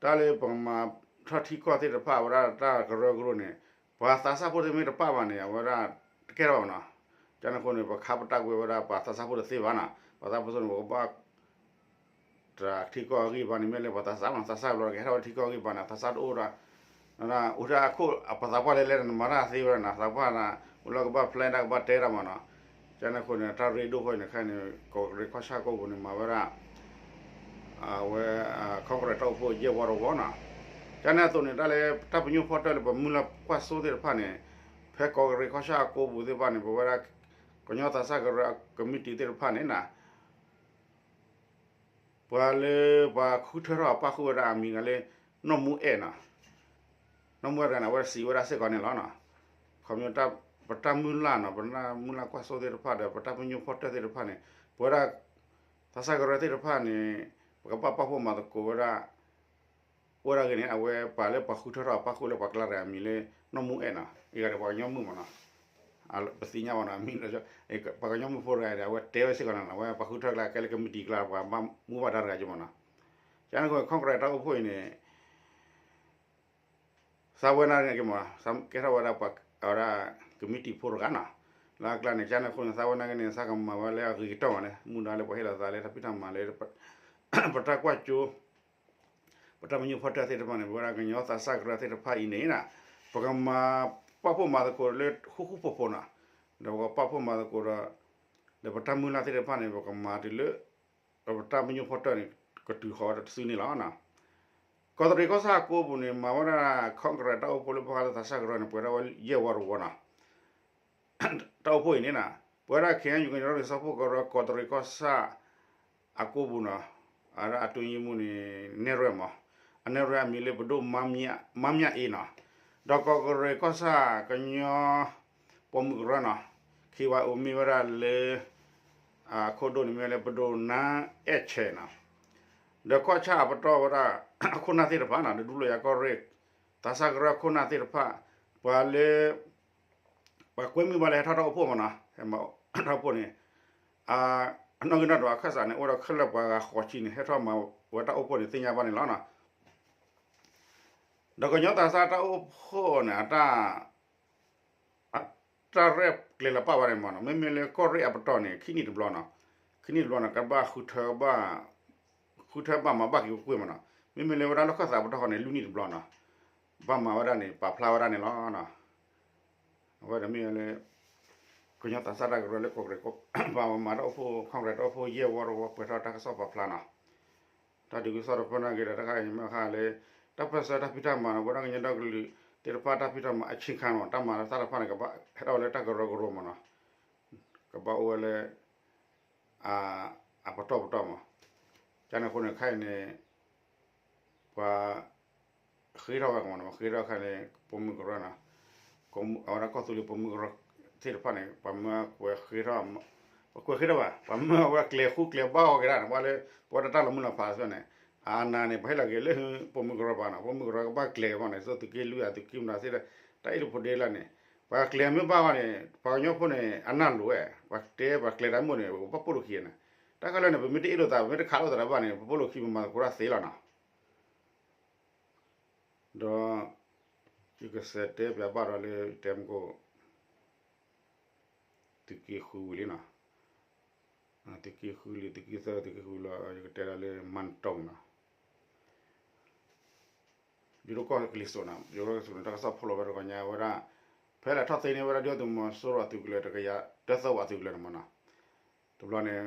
တၢ်လၢပကမၤထီၣ်ထံကီၢ်သ့ၣ်တဖၣ် အဝဲဒၣ်တၢ်ကရၢကရိန့ၣ် ပှၤသးစၢ်ဖိသ့ၣ်မ့ၢ်တပာ်ဘၣ်န့ၣ် အဝဲဒၣ်တကဲထီၣ်ဘၣ်မးနီၤ ကန့ၣ်အဃိန့ၣ် ပခါပတာ်ကွံာ်ဝဲဒၣ်ပှၤသးစၢ်ဖိတသ့ဘၣ်နီၤ ပှၤသးစၢ်ဖိန့ၣ် ပကဘၣ် တၢ်ထံကီၢ်အဂံၢ်ဘါန့ၣ် မ့ၢ်လၢပှၤသးစၢ်မးနီၤ သးစၢ်ဘျီကဟဲထီၣ်ဝဲထံကီၢ်အဂံၢ်ဘါန့ၣ် သးစၢ်တအိၣ်ဒီး အိၣ်တၢ်အခိၣ် ပှၤသးပှၢ်လဲၤလဲၤန့ၣ် နမၤတၢ်သ့ဝဲဒၣ်နီၤ သးပှၢ်န့ၣ် အိၣ်လီၤကဘၣ် plan တၢ်ကဘၣ်တဲတၢ်မးနီၤ ကန့ၣ်အဃိန့ၣ် တၢ်ရ့ဒိၣ်ဃိန့ၣ် ခဲအံၤန့ၣ် ကီၢ်ကရ့ၣ်ကီၢ်ဆၣ်ကိးပူၤန့ၣ် မၤဝဲဒၣ် အဝဲ Congress တၢ်အိၣ်ဖှိၣ်ယဲၢ်ဝီတဝီနီၤ ကန့ၣ်အသိးန့ၣ် တၢ်လၢတၢ်ပညိၣ်ဖီတၢၣ်လၢပမုၢ်လၢ်ကွၢ်စိသ့ၣ်တဖၣ်န့ၣ် ဖဲကီၢ်ကရ့ၣ်ကီၢ်ဆၣ်အကိးပူၤသ့ၣ်တဖၣ်န့ၣ် ပဝဲဒၣ် ကညီသးစၢ်ကရၢကမံးတံာ်သ့ၣ်တဖၣ်န့ၣ်နီၤ ပှၤလၢပှၤဃုထၢထီၣ်အပာ်ဃုာ်ဝဲဒၣ်အမံၤဂၤလၢ နီၢ်မူအဲၣ်နီၤ နီၢ်မူအဲၣ်တဂၤန့ၣ် အဝဲစံးဝဲဒၣ်စ့ၢ်ကီးန့ၣ်လီၤနီၤ ခီပညီ ပတၢ်မုၢ်လၢ်နီၤ ပတၢ်မုၢ်လၢ်ကွၢ်စိသ့ၣ်တဖၣ်ဒီး ပတၢ်ပညိၣ်ဖီတၢၣ်သ့ၣ်တဖၣ်န့ၣ် ပဝဲဒၣ် သးစၢ်ကရၢသ့ၣ်တဖၣ်န့ၣ် ပကဘၣ်ပာ်ဖှိၣ်မၤသကိးဝဲဒၣ် အိၣ်ဝဲဒၣ်ဂ့ၤန့ၣ် အဝဲပှၤလၢပှၤဃုထၢထီၣ်အပာ်ဃုာ်လၢပှၤကျါတဂၤအမံၤလၢ နီၢ်မူအဲၣ်နီၤ အဂၤဒီးပှၤကညီမုၣ်မးနီၤ ပသ့ၣ်ညါဘၣ်နီၤ အမံၤ ပှၤကညီမုၣ်ဖိတဂၤဒီး အဝဲတဲဝဲစ့ၢ်ကီးနီၤ အဝဲပှၤဃုထၢကျါ ကဲလၢကမံးတံာ်ကျါ ပှၤဘၣ်မူဘၣ်ဒါတဂၤက့ၤမးနီၤ ကန့ၣ်အဃိ Congress တၢ်အိၣ်ဖှိၣ်အံၤန့ၣ် သးဝဲနာ်က့မး ကဲထီၣ်ဝဲဒၣ်ပှၤ အဝဲဒၣ် ကမံးတံာ်ဖိတဂၤနီၤ လၢအကျါန့ၣ် ကန့ၣ်အဃိန့ၣ် သးဝဲနာ်က့န့ၣ် သးကမၤဝဲလၢအဂ့ၤကတၢၢ်မးန့ၣ် မူဒါလၢပှၤဟ့ၣ်လီၤသးလၢ တၢ်ဖံးတၢ်မၤလၢ ပတၢ်ကွၢ်စိ ပတၢ်ပညိၣ်ဖီတၢၣ်သ့ၣ်တဖၣ်န့ၣ် ပဝဲဒၣ်ကညီသးစၢ်ကရၢသ့ၣ်တဖၣ်အံၤန့ၣ် ပကမၤပာ်ဖှိၣ်မၤသကိးလၢဃူဃူဖိးဖိးနီၤ ဒီးပကပာ်ဖှိၣ်မၤသကိးဒီး ဒီးပတၢ်မုၢ်လၢ်သ့ၣ်တဖၣ်န့ၣ် ပကမၤတုၤလၢ ပတၢ်ပညိၣ်ဖီတၢၣ်န့ၣ် ကတုၤဃီၤဝဲတစုန့ၣ်လီၤ. ကီးတရံးကီၢ်ဆၣ်အကိးပူၤန့ၣ် မၤဝဲဒၣ် Congress တၢ်အိၣ်ဖှိၣ်လၢဘၣ်ဃးလၢသးစၢ်ကရၢန့ၣ် ပှဲၤဒၣ်ဝဲယဲၢ်ဝီတဝီနီၤ တၢ်အိၣ်ဖှိၣ်အံၤန့ၣ်နီၤ ပဝဲဒၣ် ခ့ၣ်အဲၣ်ယူၣ် ကညီဒီကလုာ်စၢဖှိၣ်ကရၢ ကီးတရံးကီၢ်ဆၣ်အကိးပူၤနီၤ အဒၣ်အတုၤယံမူန့ၣ် နဲၣ်ရွဲၣ်မး အနဲၣ်ရွဲၣ်အမံၤလၢပဒိၣ် မါမြတ်အေးနီၤ ဒီးကီးတရံးကီၢ်ဆၣ်ကညီ ပိာ်မုၣ်ကရၢနီၤ ခ့ဝါအိၣ်မ့ၢ်ဝဲဒၣ်လၢ အခိၣ်ဒိၣ်န့ၣ်မ့ၢ်ဝဲလၢပဒိၣ်နါအဲၣ်ဆဲးနီၤ ဒီးကီၢ်ဆၣ်အပတီၢ်ဝဲဒၣ် အခိၣ်နၢ်သ့ၣ်တဖၣ်နီၤ ဒီးဒူလိာ်ယၤကီၢ်ရ့ၣ် သးစၢ်ကရၢခိၣ်နၢ်သ့ၣ်တဖၣ် ပှၤလၢ ပှၤကွဲမုာ်ဘၣ်လၢဟဲထီၣ်တၢ်အိၣ်ဖှိၣ်မးနီၤ ဟဲမၤတၢ်အိၣ်ဖှိၣ်န့ၣ် အနီၣ်ဂံၢ်နီၣ်ဒွးအခၢၣ်စးန့ၣ် အိၣ်ဒီးခဲလၢာ်ပှၤဂၤဃိးဆံန့ၣ် ဟဲထီၣ်မၤဝဲတၢ်အိၣ်ဖှိၣ်န့ၣ် သ့ၣ်ညါဘၣ်န့ၣ်လီၤနီၤ ဒီးကညီသးစၢ်တၢ်အိၣ်ဖှိၣ်န့ၣ် အတၢ် အတၢ်ရဲၣ် ကျဲၤလီၤပာ်ဝဲန့ၣ်မ့ၢ်နီၤ, မ့မ့ၢ်လၢကီၢ်ရ့ၣ်အပတီၢ်န့ၣ် ခံနံၣ်တဘျီနီၤ, ခံနံၣ်တဘျီန့ၣ် ကဘၣ်ဃုထၢဘၣ် ဃုထၢဘၣ်မၤဘၣ်က့ၤကွ့ၢ်မ့ၢ်နီၤ, မ့မ့ၢ်လၢဝဲဒၣ်လီၢ်ခၢၣ်သးပတီၢ်ဃီန့ၣ် လွံၢ်နံၣ်တဘျီနီၤ, ဘၣ်မၤဝဲဒၣ်န့ၣ် ပာ်ဖျါဝဲဒၣ်န့ၣ်လီၤ. အဝဲဒၣ်မ့ၢ်လၢ ကညီသးစၢ်တၢ်ကရၢလၢကီၢ်ကရ့ၣ် ပာ်မၤတၢ်အိၣ်ဖှိၣ် Congress တၢ်အိၣ်ဖှိၣ်ယဲၢ်ဝီတဝီ ပှဲၤထီၣ်တၢ်ကစီၣ်ပာ်ဖျါနီၤ, တၢ်ဒုးကစီၣ်တဖျၢၣ်န့ၣ်က့ၤဒီး တၢ်ခါအံၤမ့ၢ်ခါလၢ တၢ်ပၢၢ်ဆၢတၢ်ဖံးတၢ်မၤနီၤ ပဝဲဒၣ်ကညီဒီကလုာ်သ့ၣ်တဖၣ်တၢ်ဖံးတၢ်မၤအဆ့ခါနီၤ တၢ်မၤသၣ်တဖၣ်န့ၣ် ကဘၣ်ဟဲထီၣ်ဝဲလၢတၢ်ကရၢကရိမ့ၢ်နီၤ, ကဘၣ်အိၣ်ဝဲလၢ အပတီၢ်ပတီၢ်မး, ကန့ၣ်အဃိန့ၣ် ခဲအံၤန့ၣ် ပှၤ ဃ့ထီၣ်ဝဲကမးနီၤ, ပှၤဃ့ထီၣ်ခဲန့ၣ် ပိာ်မုၣ်ကရၢနီၤ, အဝဲဒၣ်ကီၢ်သူလ့ၤပိာ်မုၣ်ကရၢသ့ၣ်တဖၣ်န့ၣ် ပှၤမၢကွဲးဃ့ထီၣ်, ပကွဲးဃ့ထီၣ်ဘၣ်, ပှၤမၢဝဲကျဲၤဃူကျဲၤဘၣ်အီၤက့ၤဒၣ်န့ၣ် ပှၤလၢ ပဝဲဒၣ်တၢ်လီၤမုၢ်လီၤဖးအသိးန့ၣ် အနၢ်န့ၣ် ပှၤဟ့ၣ်လီၤက့ၤလၢပိာ်မုၣ်ကရၢပှၤနီၤ, ပိာ်မုၣ်ကရၢကဘၣ်ကျဲၤဘၣ်န့ၣ် သိးသုးက့လွံၢ်အသုးက့မတၤသ့ၣ် တၢ်အ့ၣ်တဖိဒ့လၢန့ၣ် ပှၤကျဲၤမ့ၢ်ဘၣ်ဘၣ်န့ၣ် ပှၤကညီဖိန့ၣ် အနၢ်လိၤဝဲ, ပှၤတဲပှၤကျဲၤတၢ်မ့ၢ်န့ၣ် ပဘၣ်ပိာ်လိာ်ခံန့ၣ်, တၢ်ခဲလၢာ်န့ၣ် ပမ့ၢ်တအ့ၣ်လိာ်သး ပမ့ၢ်တခးလိာ်သးတဘၣ်န့ၣ် ပပိာ်လိာ်ခံပမၤသကိးတၢ်သ့လီၤနီၤ. ဒီး ယကစးတဲပၠးဘၣ်ဒီးလၢတဲမကိၣ် သုးက့ဃုဝံၤလံနီၤ, သုးက့ဃုလံ သုးက့သၢ သုးက့ဃုလီၤ ယကတဲဒၣ်လၢမၢ်တိၢ်နီၤ, ယိၤဒိၣ်ကီၢ်ကလံၤစိးနီၤ, ယိၤဒိၣ်ကလံၤစိးန့ၣ် တၢ်ကစီၣ်ဖိလီၤဝဲတဂီၤညါဝဲဒၣ် ဖဲလဲၤထီၣ်သ့န့ၢ်ဝဲဒၣ်ဒုၣ်ဒါသုးမီၤစိရိၤအသုးကလၢၤတကယၤတၢသၢဝးအသုးကလၢၤန့ၣ်မ့ၢ်နီၤ, တဘျီန့ၣ်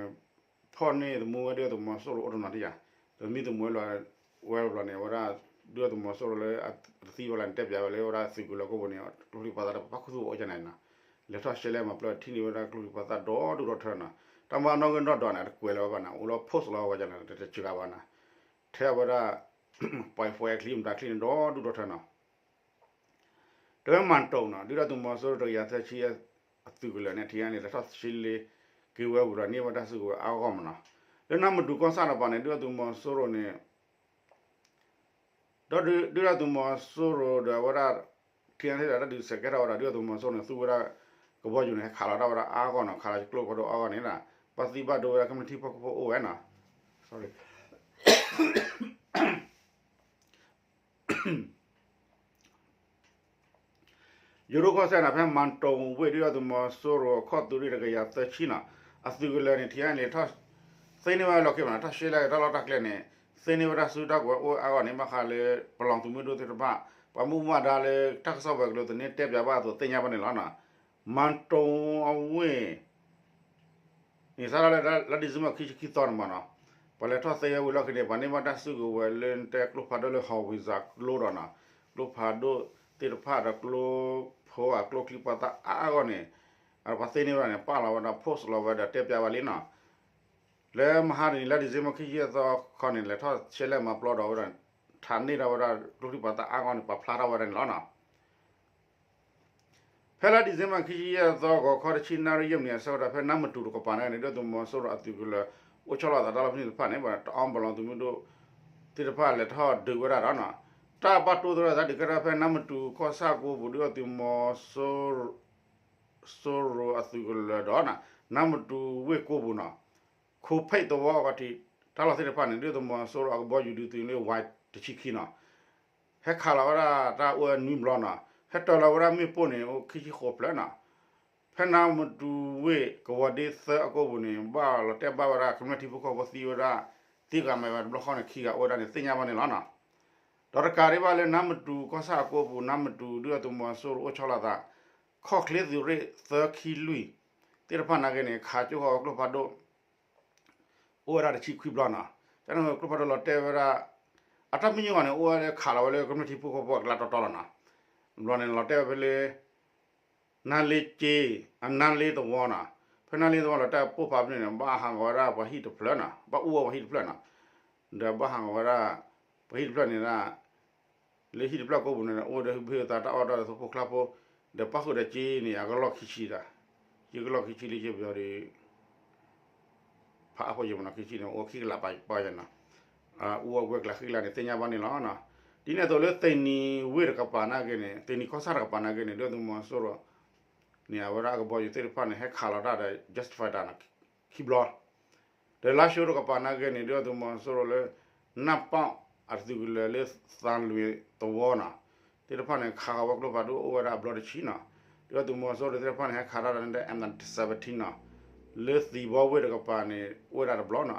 ဖီၣ်န့ၢ်သမူဝဲဒုၣ်ဒါသုးမီၤစိရိၤအိၣ်တနီၤတယၤ, ဒီးမ့ၢ်သမူဝဲလီၤဝဲတဘျီန့ၣ် အဝဲဒၣ် ဒုၣ်ဒါသုးမီၤစိရိၤလၢအတသံဝဲလၢန့ၣ် တဲပၠးဝဲလၢဝဲဒၣ်သုးကလၢၤကိးပူၤန့ၣ် ကျိချံမျိာ်သၣ်ဒီးပပၣ်ခူသူၣ်အိၣ်ကန့ၣ်နီၤ, လဲၤထီၣ်ရှဲလဲၣ်မၤပျၢၢ်ထံၣ်န့ၢ်ဝဲဒၣ်ကျိချံမျိာ်သၣ်ဒီဒူၣ်ဒီထၢနီၤ, တၢ်မၤနီၣ်ဂံၢ်နီၣ်ဒွးန့ၣ် အတကွဲးလၢၤဝဲဘၣ်နီၤ, အိၣ်လီၤ post လီၤဝဲန့ၣ် တစှၤဘၣ်နီၤ, ထဲအဝဲဒၣ် ပှဲၤဖှဲးချံမတၤချံန့ၣ် ဒီဒူၣ်ဒီထၢနီၤ တဝဲမၢ်တိၢ်နီၤ ဒုၣ်ဒါသုးမီၤစိရိၤတကယၤသၢဆံအသုးကလၢၤန့ၣ် ထံဂၤန့ၣ် လဲၤထီၣ်ရှဲလဲၣ်က့ၤဝဲဝံၤဒီးန့ၢ်ဝဲတၢ်စုကဝဲၤအါဂီၢ်မ့ၢ်နီၤ, လၢနါမတူၤကီၢ်ဆၣ်တကပၤန့ၣ် ဒုၣ်ဒါသုးမီၤစိရိၤန့ၣ် ဒီးဒုၣ်ဒါသုးမီၤစိရိၤဒီးအဝဲဒၣ် ထံဂၤန့ၣ်ဒီးတၢ်ဒုးစဲးကဲထီၣ်ဝဲဒီး ဒုၣ်ဒါသုးမီၤစိရိၤန့ၣ် သူဝဲဒၣ်ကဘီယူၤန့ၣ် ဟဲခးလီၤတၢ်ဝဲဒၣ်အါဂီၢ်နီၤ, ခးလီၤကျိဖးဒိၣ်အါဂီၢ်န့ၣ် ဘၣ်သံဘၣ်ဒိဝဲဒၣ်ကမျၢၢ်ထံဖိကီၢ်ဖိအိၣ်ဝဲနီၤ ယိၤဒိၣ်ကီၢ်စဲၣ်န့ၣ် ဖဲမၢ်တိၢ်ဝ့ၢ်ဒုၣ်ဒါသုးမီၤစိရိၤခီၣ်သုးရ့ၣ်တကယၤသၢဆံနီၤ, အသုးကလၢၤန့ၣ် ထံဂၤန့ၣ် သ့န့ၢ်ဝဲလီၢ်ခံမ့ၢ်နီၤ, ထီၣ်ရှဲလဲၣ်တၢ်လီၢ်တၢ်ကျဲန့ၣ် သ့န့ၢ်ဝဲတၢ်စုတၢ်ကဝဲၤအိၣ်အါဂီၢ်န့ၣ် ဘၣ်ဃးလၢ ပလီၢ်သုးမုၢ်ဒိၣ်သ့ၣ်တဖၣ် ပှၤမူဘၣ်ဒါလၢတၢ်ကစီၣ်ပှၤကလုာ်သန့တဲပၠးဘၣ်အသိးသ့ၣ်ညါဘၣ်န့ၣ်လီၤနီၤ, မၢ်တိၢ်အဝ့ၢ် န့ၣ် စးထီၣ်လၢလါ December ခံဆံခံသီန့ၣ်မ့ၢ်နီၤ, ပှၤလဲၤထီၣ်သ့ဝဲဝံၤလီၢ်ခံန့ၣ် ပှၤန့ၢ်ဘၣ်တၢ်စုကဝဲၤလၢတဲကျိဖးဒိၣ်လၢ howitzer ကျိဒီးနီၤ, ကျိဖးဒိၣ်သ့ၣ်တဖၣ်ဒီးကျိဖိအကျိချံမျိာ်သၣ်အါအါဂီၢ်န့ၣ်, ပှၤသ့န့ၢ်ဝဲဒၣ်န့ၣ် ပာ်လီၤဝဲဒီး post လီၤဝဲဒီးတဲပၠးဝဲလံနီၤ, လၢမဟါတနံၤလါ December ခံဆံခံသီခီန့ၣ် လဲၤထီၣ်ရှဲလဲၣ်မၤပျီဒီးဝဲဒၣ် ထးန့ၢ်ထီၣ်ဝဲဒၣ်ကျိချံမျိာ်သၣ်အါဂီၢ်န့ၣ် ပာ်ဖျါထီၣ်ဝဲဒၣ်န့ၣ်လီၤနီၤ. ဖဲလါ December ခံဆံယဲၢ်သီ ဂီၤခီတဆံနၣ်ရံၣ်ယဲၢ်မံးနံးအဆၢကတီၢ် ဖဲနါမတူၤတကပၤန့ၣ် ဒုၣ်ဒါသုးမီၤစိရိၤအသုးကလၢၤ အိၣ်ဆီလီၤအသးတၢ်လီၢ်ဖဲန့ၣ်တဖၣ်န့ၣ် ပှၤတအီပလီၢ်သုးမုၢ်ဒိၣ်သ့ၣ်တဖၣ်လဲၤထီၣ်ဒုးဝဲဒၣ်ဒီးနီၤ, တၢ်ဘၣ်တိၢ်သရၣ်သးဒုးကဲထီၣ်ဖဲနါမတူၤကီၢ်ဆၣ်ကိပူၤ ဒုၣ်ဒါသုးမီၤစိရိၤ စိရိၤအသုးကလၢၤဒီး နါမတူၤဝ့ၢ်ကိပူၤနီၤ, ခိၣ်ဖဲးသဝီအဂီၢ်ထံး တၢ်လီၢ်သ့ၣ်တဖၣ်န့ၣ် ဒုၣ်ဒါသုးမီၤစိရိၤအကဘီယူၤဒုးသုးန့ၣ် Y တဆံခံနီၤ ဟဲခးလီၤဝဲဒၣ်တၢ်အိၣ်ဝဲနွံဘျီနီၤ, ဟဲတၢၤလီၤဝဲဒၣ်မ့ၣ်ပိၢ်န့ၣ် အိၣ်ခံဆံဃိးဖျၢၣ်နီၤ, ဖဲနါမတူၤဝ့ၢ်ကဝီၤဒ့သၢအကိပူၤန့ၣ် ဘၣ်လီၤတဲာ်ဘၣ်ဝဲဒၣ်ကမျၢၢ်ထံဖိကီၢ်ဖိသံဝဲဒၣ် သံဂၤမၤဝဲတဘျီဃီန့ၣ် ခံဂၤအိၣ်ဝဲဒၣ်န့ၣ် သ့ၣ်ညါဘၣ်န့ၣ်လီၤနီၤ. ဒီးတကးဒံးဘၣ်လၢနါမတူၤကီၢ်ဆၣ်အကိပူၤ နါမတူၤဒုၣ်ဒါသုးမီၤစိရိၤအိၣ်ဆီလီၤသး ခီၣ်ချ့သုးရ့ၣ်သၢခံလွံၢ်သ့ၣ်တဖၣ်နာ်က့န့ၣ် ခးကၠိဃီၤဝဲကျိဖးဒိၣ် အိၣ်ဝဲဒၣ်တဆံခွံဘျီနီၤ, တၢ်န့ၣ်ကျိဖးဒိၣ်လီၤတဲာ်ဝဲဒၣ် အတၢ်မံညီၤန့ၣ်အိၣ်ဝဲလၢခးလီၤဝဲလၢကမျၢၢ်ထံဖိကီၢ်ဖိအကျါတီတီလီၤနီၤ, ဘျီန့ၣ်လီၤတဲာ်ဝဲဖဲလၢ နါလ့က့ အနါလ့သဝီနီၤ, ဖဲနါလ့သဝီလီၤတဲာ်ပိၢ်ဖးဖဲန့ၣ်န့ၣ် ဘၣ်ဟးဂီၤဝဲဒၣ်ပှၤဟံၣ်တဖျၢၣ်နီၤ, ဘၣ်အူဝဲပှၤဟံၣ်တဖျၢၣ်နီၤ, ဒီးဘၣ်ဟးဂီၤဝဲဒၣ် ပှၤဟံၣ်တဖျၢၣ်န့ၣ်ဒၣ် လၢဟံၣ်တဖျၢၣ်ကိပူၤန့ၣ် အိၣ်ဒီးဟုၣ်ဖ့ၣ်သးတၢ်အီၣ်တၢ်ဒီးသိဖိကျါဖိ, ဒီးပၣ်ဃုာ်ဒီးက့န့ၣ် အကလီၢ်ခံဆံဒၣ်, ယကလီၢ်ခံဆံလံယဘၣ်ဒီး ဖးအါဖိယမနီၤ ခံဆံန့ၣ် အိၣ်ခံကလးပာ်ယနီၤ, အူဝဲဝဲကျါဃံကျါန့ၣ် သ့ၣ်ညါဘၣ်န့ၣ်လီၤနီၤ. ဒ်န့ၣ်အသိးလၢသ့ၣ်နံၤဝ့ၢ်တကပၤနာ်က့န့ၣ် သ့ၣ်နံၤကီၢ်ဆၣ်တကပၤနာ်က့န့ၣ် ဒုၣ်ဒါသုးမီၤစိရိၤန့ၣ် အဝဲဒၣ်အကဘီယူၤသ့ၣ်တဖၣ်န့ၣ် ဟဲခးလီၤတၢ်ဒီး jet fighter နီၤ ခံဘျီ ဒီးလါၡိတကပၤနာ်က့န့ၣ် ဒုၣ်ဒါသုးမီၤစိရိၤလၢ နၢ်ပီၣ်အသုးကလၢၤလၢသးလွံၢ်သဝီနီၤ, သ့ၣ်တဖၣ်န့ၣ် ခးဃီၤဝဲကျိဖးဒိၣ်အိၣ်ဝဲဒၣ်အဘျီတဆံနီၤ, ဒုၣ်ဒါသုးမီၤစိရိၤသ့ၣ်တဖၣ်န့ၣ် ဟဲခးထီၣ်ဒီး M nineteen နီၤ, လၢသံၣ်ဘီဝ့ၢ်တကပၤန့ၣ် အိၣ်ဝဲဒၣ်တဘျီန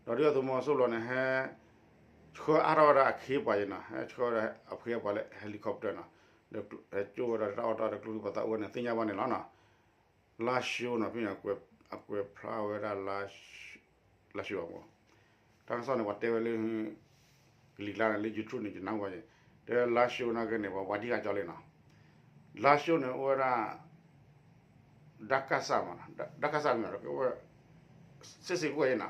ီၤ, ဒီးဒုၣ်ဒါသုးမီၤစိရိၤန့ၣ် ဟဲ ဆှၢအါထီၣ်ဝဲဒၣ်အခ့အပှၤအံၤနီၤ, ဟဲဆှၢဝဲဒၣ်အခ့အပှၤလၢ helicopter နီၤ, ဒီးဟဲကၠိဝဲဒၣ်တၢ်အီၣ်တၢ်အီတကျိချံ ပှၤသးအိၣ်န့ၣ် သ့ၣ်ညါဘၣ်န့ၣ်လီၤနီၤ. လါၡိနီၤ ဖဲန့ၣ် အကွဲးဖျါဝဲဒၣ် လါၡိအပူၤ, တၢ်ကစီၣ်န့ၣ် ပှၤတဲဝဲလၢ ကလံၤကျါန့ၣ် လၢ YouTube န့ၣ် ယနၢ်ဟူဘၣ်, တဲလါၡိနာ်က့န့ၣ် ပှၤဝါဒံၣ်ဃာ်ကၠီလံနီၤ. လါၡိန့ၣ် အိၣ်ဝဲဒၣ် ဒၣ်ကၢ်စၢ်မး, ဒၣ်ကၢ်စၢ်မး ကဝဲ စစ်ဆင်ရေးကွင်းနီၤ,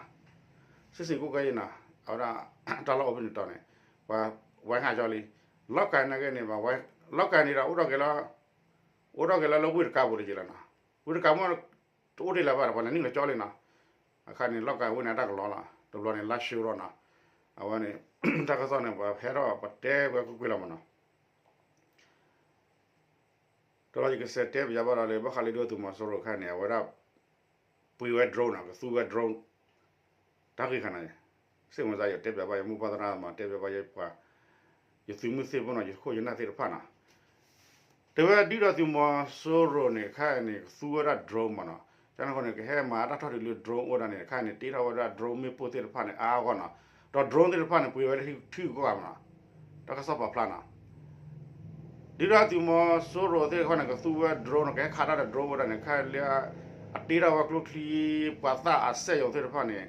စစ်ဆင်ရေးကွင်းနီၤ, အဝဲဒၣ် တၢ်လီၢ်အိၣ်ဖဲန့ၣ်တီၤန့ၣ် ပှၤဝါဃာ်ကၠီလံ. လီၢ်ကၤနာ်က့န့ၣ် ပှၤဝါ, လီၢ်ကၤန့ၣ်ဒီး အိၣ်ထီၣ်က့ၤလီၤ, အိၣ်ထီၣ်က့ၤလီၤလၢဝ့ၢ်တကါပူၤတက့ၢ်လီၤနီၤ. ဝ့ၢ်တကါမ့ၢ် တအိၣ်တ့ၢ်လၢၤဘၣ်ဒီး ပှၤလဲၤနုာ်လီၤကၠီလံနီၤ. အခါန့ၣ် လီၢ်ကၤဝ့ၢ်န့ၣ် တၢ်ကလီလီၤ, တဘျီန့ၣ် လါၡိထီၣ်နီၤ. အဝဲန့ၣ် တၢ်ကစီၣ်န့ၣ် ပှၤဟဲထီၣ် ပှၤတဲဝဲကွ့ၢ်ကွ့ၢ်လီၤမးနီၤ. တလီၤယကစဲးတဲပၠးဘၣ်ဒီးလၢ ဘၣ်ဃးလၢဒုၣ်ဒါသုးမီၤစိရိၤအခါန့ၣ် အဝဲဒၣ် ပှ့ၤဝဲ drone နီၤ, ကသူဝဲ drone တၢ်ဂ့ၢ်ခါန့ၣ်, စ့ၢ်မၤစၢ်ယတဲပၠးဘၣ် ယမိၢ်ပၢ်သရၣ်မး တဲပၠးဘၣ်ယပှၤ, ယသုးမုၢ်သ့ၣ်ဖိနီၤ, ယခိၣ်ယနၢ်သ့ၣ်တဖၣ်နီၤ. တဲဝဲဒုၣ်ဒါသုးမီၤစိရိၤန့ၣ် ခါန့ၣ် ကသူဝဲဒၣ် drone မးနီၤ. ကန့ၣ်အဃိန့ၣ် ကဟဲမၤတၢ်ထီၣ်တုၤလၢ drone အိၣ်ဝဲဒၣ်န့ၣ် ခါန့ၣ် တ့ထီၣ်ဝဲဒၣ် drone မ့ၣ်ပိၢ်သ့ၣ်တဖၣ်န့ၣ် အါအါဂီၢ်ဂီၢ်နီၤ. ဒီး drone သ့ၣ်တဖၣ်န့ၣ် ပှ့ၤဝဲလၢထံဂုၤကီၢ်ဂၤမးနီၤ. တၢ်ကစီၣ်ပာ်ဖျါနီၤ. ဒုၣ်ဒါသုးမီၤစိရိၤသ့ၣ်တဖၣ်န့ၣ် ကသူဝဲ drone နီၤ, ကဟဲခးတၢ်ဒီး drone ဝဲဒၣ်န့ၣ် ခါလၢ အတ့ထီၣ်ဝဲကျိချံ ပှၤသၣ်အစက်ရုံသ့ၣ်တဖၣ်န့ၣ်